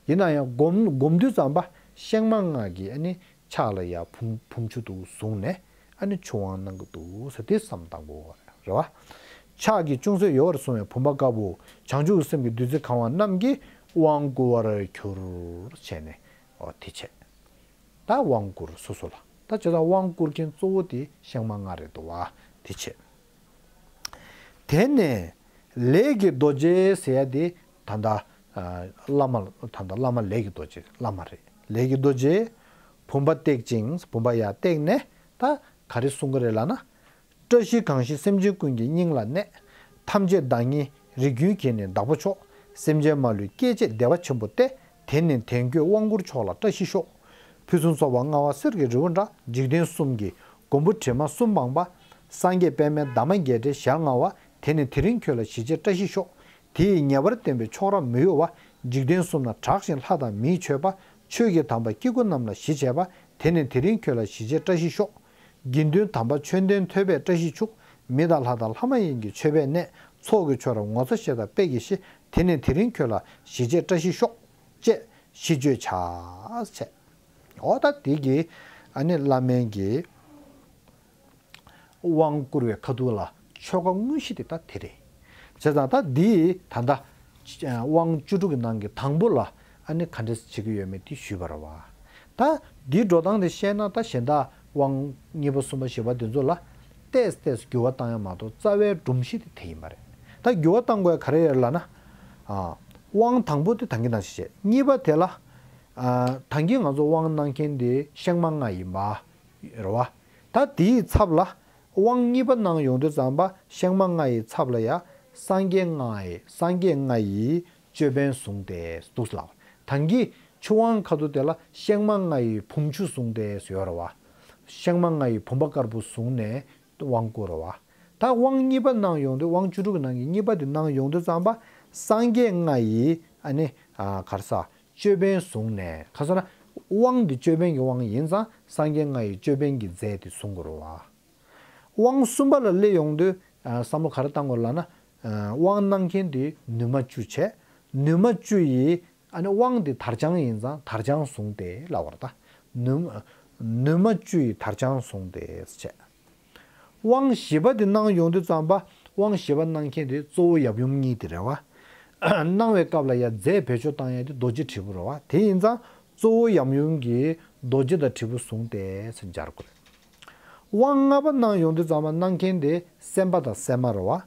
ཡིན་ན་ཡང་སྒོམ་སྒོམ་དུས་ཙམ་པ་ཤེག་མ་ལྔ་གིས་ཨ་ནི་ཕྱག་ལ་ཡ་བུམ་བུམ་ཆུ་འདུག་བཟུང་ནས་ཨ་ནི་ཆུ་དབང་གནང་གི་འདུག་ཟེར་དེ་བསམ་བཏང་དགོས་རེད་བ། ཕྱག་གི་ཅུང་ཟད་ཡོལ་བར་བཟུང་བའི་བུམ་པ་དཀར་པོ། བྱང་ཆུབ་སེམས་ཀྱི་བདུད་རྩི་གང་བ་རྣམས་ཀྱིས་དབང་བསྐུར་བར་གྱུར་བྱས་ནས། འོ་དེ་བྱས། ད་དབང་བསྐུར་སོ་སོ་ལ། ད་བྱས་ཙང་དབང་བསྐུར་མཁན་གཙོ་བོ་དེ་ཤེག་མ་ལྔ་རེད་འདུག་བ། དེ་བྱས། དེ་ནས་ལས་ཀྱི་རྡོ་རྗེ་ཟེར་ཡ་དེ་ད་ལྟ་ཨ་བླ་མ། ད་ལྟ་བླ་མ་ལས་ཀྱི་རྡོ་རྗེ་བླ་མ་རེད། ལས་ཀྱི་རྡོ་རྗེ་བུམ་པ་བཏེག་ཅིང་། བུམ་པ་ཡར་བཏེགས་ནས་ད་ག་རེ་གསུང་གི་རེད་ལབ་ན། བཀྲ་ཤིས་གང་ཞིག་སེམས་ཅན་ཀུན་གྱི་སྙིང་ལ་གནས། ཐམས་ཅད་བདག་ཉིད་རིགས་རྒྱུད་གྱི་ནི་བདག་པོ་མཆོག། སེམས་ཅན་མ་ལུས་སྐྱེ་མཆེད་བདེ་བ་ཆེན་པོ་སྟེ། དེ་ནི་དེང་ཁྱོད་དབང་བསྐུར་མཆོག་ལ་བཀྲ་ཤིས་ཤོག། ཕུན་སུམ་ཚོགས་པ་མངའ་བ་གསེར་གྱི་རི་བོ་འདྲ། འཇིག་རྟེན་གསུམ་གྱི་མགོན་པོ་དྲི་མ་གསུམ་སྤངས་པ། སངས་རྒྱས་པདྨའི་འདབ་མ་བརྒྱད་སྒྲའི་ཞལ་མངའ་བ། དེ་ནི་དེ་རིང་ཁྱོད་ལ་ཞི་བྱེད་བཀྲ་ཤིས་ཤོག། དེ་ཡི་ཉེ་བར་བསྟན་པའི་མཆོག་རབ་མི་གཡོ་བ། འཇིག་རྟེན་གསུམ་ན་གྲགས་ཤིང་ལྷ་དང་མིའི་མཆོད་པ། ཆོས་ཀྱི་དམ་པ་སྐྱེ་དགུ་རྣམས་ལ་ཞི་བྱེད་པ། དེ་ནི་དེ་རིང་ཁྱོད་ལ་ཞི་བྱེད་བཀྲ་ཤིས་ཤོག། དགེ་འདུན་དམ་པ་ཆོས་ལྡན་ཐོས་པས་བཀྲ་ཤིས་ཕྱུག། མི་དང་ལྷ་དང་ལྷ་མ་ཡིན་གྱི་མཆོད་པས་གནས། ཚོགས་ཀྱི་མཆོག་རབ་ངོ་ཚ་ཤེས་དང་དཔལ་གྱིས་ཞི། དེ་ནི་དེ་རིང་ཁྱོད་ལ་ཞི་བྱེད་བཀྲ་ཤིས་ཤོག། ཅེས་ཤིས་བརྗོད་བྱ་བྱས། འོ་ད་དེ་གི་ཨ་ནི་བླ་མའི་གི་དབང་བསྐུར་བའི་ཁ་ཐུག་ལ་ཆོ་ག་དངོས་གཞི་དེ་ད་དེ་རེད། བྱས་ཙང་ད་འདི་ད་ལྟ་དབང་བཅུ་དྲུག་གི་ནང་གི་དང་པོ་ལ་ཨ་ནི་ག་འདྲས་བྱེད་ཀྱི་ཡོད་མེད་དེ་ཞུས་པ་རེད་བ། ད་འདིའི་འགྲོ་སྟངས་དེ་བཤད་ན་ད་གཞན་དག་དབང་གཉིས་པ་གསུམ་པ་བཞི་པ་དེ་ཚོ་ལ་ཏོག་ཙམ་ཏོག་ཙམ་འགྱུར་བ་བཏང་ཡ་མ་གཏོགས་རྩ་བའི་སྒྲོམ་གཞི་དེ་དེ་ཡིན་པ་རེད། ད་འགྱུར་བ་བཏང་དགོས་ཡ་ག་རེ་ཡོད་ལབ་ན། ཨ། དབང་དང་པོ་དེ་ད་གིན་ནང་བཞིན་བྱས། གཉིས་པ་དེ་ལ། ཨ། ད་གིན་ང་ཚོ་དབང་གནང་མཁན་དེ་ཤེག་མ་ལྔ་ཡིན་པ། རེད་བ། ད་དེའི་ཚབ་ལ་དབང་གཉིས་པ་གནང་ཡོང་དུས་ཙམ་པ་ཤེག་མ་ལྔ་ཡི་ཚབ་ལ་ཡ་སངས་རྒྱས་ལྔ་ཡི་སངས་རྒྱས་ལྔ་ཡི་ཅོད་པན་བཟུང་སྟེ་འདུག་ལ། ད་གིན་ཆུ་དབང་ཁ་ཐུག་དེ་ལ་ཤེག་མ་ལྔ་ཡི་བུམ་ཆུ་བཟུང་སྟེ་ཡོད་རེད་བ། ཤེག་མ་ལྔ་ཡི་བུམ་པ་དཀར་པོ་བཟུང་ནས་དབང་བསྐུར་རེད་བ། ད་དབང་གཉིས་པ་གནང་ཡོང་དུས་དབང་བཅུ་དྲུག་གི་ནང་གི་གཉིས་པ་དེ་གནང་ཡོང་དུས་ཙམ་པ་སངས་རྒྱས་ལྔ་ཡི་ཨ་ནི་ཨ་ག་རེ་ཟ། ཅོད་པན་བཟུང་ནས། ག་རེ་ཟེར་ན། དབང་འདི་ཅོད་པན་གྱི་དབང་ཡིན་ཙང་སངས་རྒྱས་ལྔ་ཡི་ཅོད་པན་གྱི་རྫས་དེ་བཟུང་དགོས་རེད་བ། དབང་གསུམ་པ་ལ་སླེབས་ཡོང་དུས་ཨ་བསམ་བློ་ག་རེ་བཏང་དགོས་ལབ་ན། ཨ་དབང་གནང་མཁན་དེ་ནུས་མ་བཅུ་བྱས། ནུས་མ་བཅུ་ཡིས་ཨ་ནི་དབང་འདི་དར་དཔྱང་ཡིན་ཙང་དར་དཔྱང་བཟུང་སྟེ་ལབ་པ་རེད་ད། ནུས་ནུས་མ་བཅུ་ཡིས་དར་དཔྱང་བཟུང་སྟེ་བྱས། དབང་བཞི་པ་དེ་གནང་ཡོང་དུས་ཙམ་པ་དབང་བཞི་པ་གནང་མཁན་དེ་གཙོ་བོ་ཡབ་ཡུམ་གཉིས་དེ་རེད་བ། གནང་བའི་སྐབས་ལ་ཡ་རྫས་བེད་སྤྱོད་བཏང་ཡ་དེ་རྡོ་རྗེ་དྲིལ་བུ་རེད་བ། དེ་ཡིན་ཙང་གཙོ་བོ་ཡབ་ཡུམ་གྱིས་རྡོ་རྗེ་དང་དྲིལ་བུ་བཟུང་སྟེ་ཟེར་སྦྱར་དགོས་རེད། དབང་ལྔ་པ་གནང་ཡོང་དུས་ཙམ་པ་གནང་མཁན་དེ་སེམས་དཔའ་དང་སེམས་མ་རེད་བ།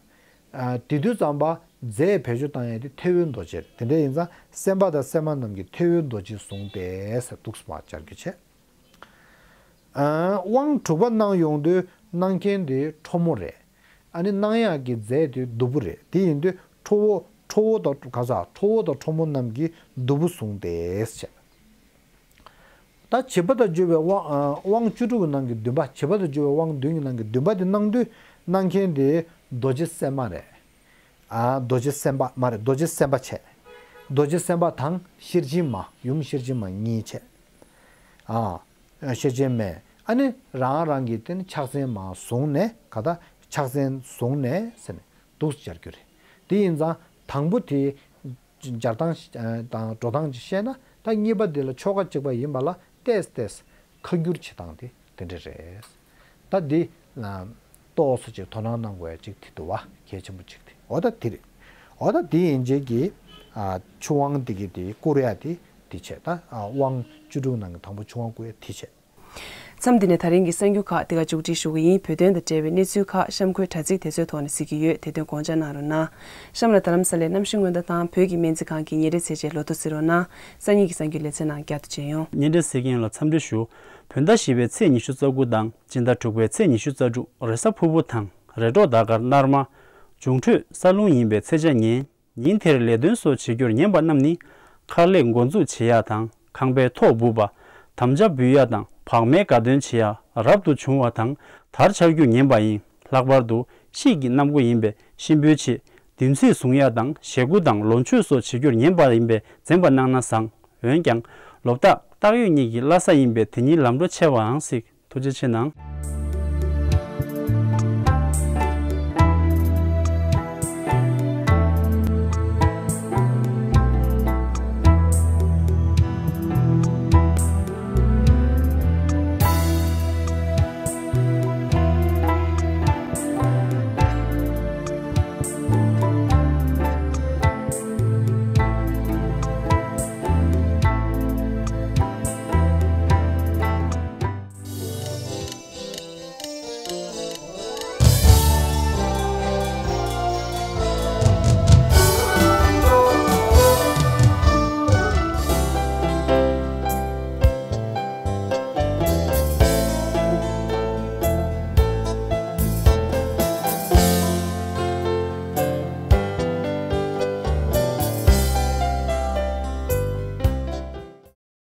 ཨ་དེ་དུས་ཙམ་པ་རྫས་བེད་སྤྱོད་བཏང་ཡ་དེ་ཐེ་བོའི་རྡོ་རྗེ་རེད། དེ་འདྲ་ཡིན་ཙང་སེམས་དཔའ་དང་སེམས་མ་རྣམས་ཀྱིས་ཐེ་བོའི་རྡོ་རྗེ་བཟུང་སྟེ་ཟེར་འདུག་སེ་མར་སྦྱར་རྒྱུ་བྱས། ཨ་དབང་དྲུག་པ་གནང་ཡོང་དུས་གནང་མཁན་དེ་ཁྲོ་མོ་རེད། ཨ་ནི་གནང་ཡག་གི་རྫས་དེ་གདུ་བུ་རེད། དེ་ཡིན་དུས་ཁྲོ་བོ་ཁྲོ་བོ་དང་ག་ས་ཁྲོ་བོ་དང་ཁྲོ་མོ་རྣམས་ཀྱིས་གདུ་བུ་བཟུང་སྟེ་བྱས། ད་བྱིས་པ་དང་བཅས་པའི་དབང་ཨ་དབང་བཅུ་དྲུག་གི་ནང་གི་བདུན་པ། བྱིས་པ་དང་བཅས་པའི་དབང་བདུན་གྱི་ནང་གི་བདུན་པ་དེ་གནང་དུས་གནང་མཁན་དེ་རྡོ་རྗེ་སེམས་མ་རེད། ཨ་རྡོ་རྗེ་སེམས་དཔའ་མ་རེད། རྡོ་རྗེ་སེམས་དཔའ་བྱས། རྡོ་རྗེ་སེམས་དཔའ་དང་ཤེར་ཕྱིན་མ། ཡུམ་ཤེར་ཕྱིན་མ་གཉིས་བྱས། ཨ་ཤེར་ཕྱིན་མས་ཨ་ནི་རང་རང་གི་དེ་ནི་ཕྱག་མཚན་མ་བཟུང་ནས་ག་ད་ཕྱག་མཚན་བཟུང་ནས་ཟེར་ནས་འདུག་སེ་སྦྱར་རྒྱུ་རེད། དེ་ཡིན་ཙང་དང་པོ་དེ་སྦྱར་སྟངས་དང་འགྲོ་སྟངས་ཅིག་བཤད་ན། ད་གཉིས་པ་དེ་ལ་ཆོ་ག་གཅིག་པ་ཡིན་པ་ལ་ཏོག་ཙམ་ཏོག་ཙམ་ཁ་བསྒྱུར་བྱེད་སྟངས་དེ་དེ་འདྲ་རེད། ད་འདི་ལ་ཏོག་ཙམ་ཅིག་དོ་སྣང་གནང་དགོས་ཡ་ཅིག་དེ་འདུག་བ། གལ་ཆེན་པོ་ཅིག་དེ། འོ་ད་དེ་རེད། འོ་ད་དེ་ཡིན་རྗེས་ཀྱི་ཨ་ཆུ་དབང་དེ་གི་དེ་བསྐུར་ཡ་དེ་དེ་བྱས། ད་ཨ་དབང་བཅུ་དྲུག་ནང་གི་དང་པོ་ཆུ་དབང་བསྐུར་ཡ་དེ་བྱས། མཚམས་འདི་ནས་ད་རིང་གི་གསར་འགྱུར་ཁག་འདི་ག་མཇུག་སྒྲིལ་ཞུ་གི་ཡིན། བོད་དོན་དང་འབྲེལ་བའི་གནས་ཚུལ་ཁག་གཤམ་འཁོད་དྲ་ཚིགས་དེ་ཚོའི་ཐོག་ནས་གཟིགས་ཀྱི་ཡོད། དེ་དོན་དགོངས་འཇགས་གནང་རོགས་གནང་། གཤམ་ལ་རྡ་རམ་ས་ལའི་གནམ་གཤིས་སྔོན་བརྡ་དང་བོད་ཀྱི་སྨན་རྩིས་ཁང་གི་ཉིན་རེའི་ཚད་ཆེན་ལོ་ཐོ་གཟིགས་རོགས་གནང་། སང་ཉིན་གྱི་གསར་འགྱུར་ལེ་ཚན་ནང་བསྐྱར་དུ་མཇལ་ཡོང་། ཉིན་རེའི་གཟིགས་མཁན་ལ་འཚམས་འདྲི་ཞུ། བོད་ཟླ་བཞི་པའི་ཚེས་ཉི་ཤུ་རྩ་དགུ་དང་སྤྱི་ཟླ་དྲུག་པའི་ཚེས་ཉི་ཤུ་རྩ་དྲུག་རེས་གཟའ་ཕུར་བུ་དང་རེས་གྲོགས་ཟླ་སྐར་སྣར་མ། འབྱུང་འཕྲོད་ས་རླུང་ཡིན་པའི་ཚེས་ཆ་ཉིན། ཉིན་དེར་ལས་དོན་སོགས་བྱེད་རྒྱུར་ཉན་པ་རྣམས་ནི། མཁར་ལས་འགོ་འཛུགས་བྱེད་ཡ་དང་ཁང་པའི་ཐོག་སྦུབ་པ། དམ་བཅའ་འབུལ་ཡ་དང་བག་མའི་དགའ་སྟོན་བྱེད་ཡ་རབ་ཏུ་བྱུང་བ་དང་དར་འཕྱར་རྒྱུར་ཉན་པ་ཡིན། ལྷག་པར་དུ་དཔྱིད་ཀྱི་གནམ་སྒོ་ཡིན་པས་གཤིན་པོའི་ཆེད་བདུན་ཚིགས་བཟུང་ཡ་དང་ཞེ་དགུ་དང་ལོ་མཆོད་སོགས་བྱེད་རྒྱུར་ཉན་པ་ཡིན་པས་འཛེམ་པ་གནང་ན་བཟང་། འོན་ཀྱང་ལོ་རྟགས་སྟག་ཡོས་གཉིས་ཀྱི་བླ་གཟའ་ཡིན་པས་དེ་ཉིད་ལམ་འགྲོ་ཆེ་བའང་སྲིད། ཐུགས་རྗེ་ཆེ་གནང་།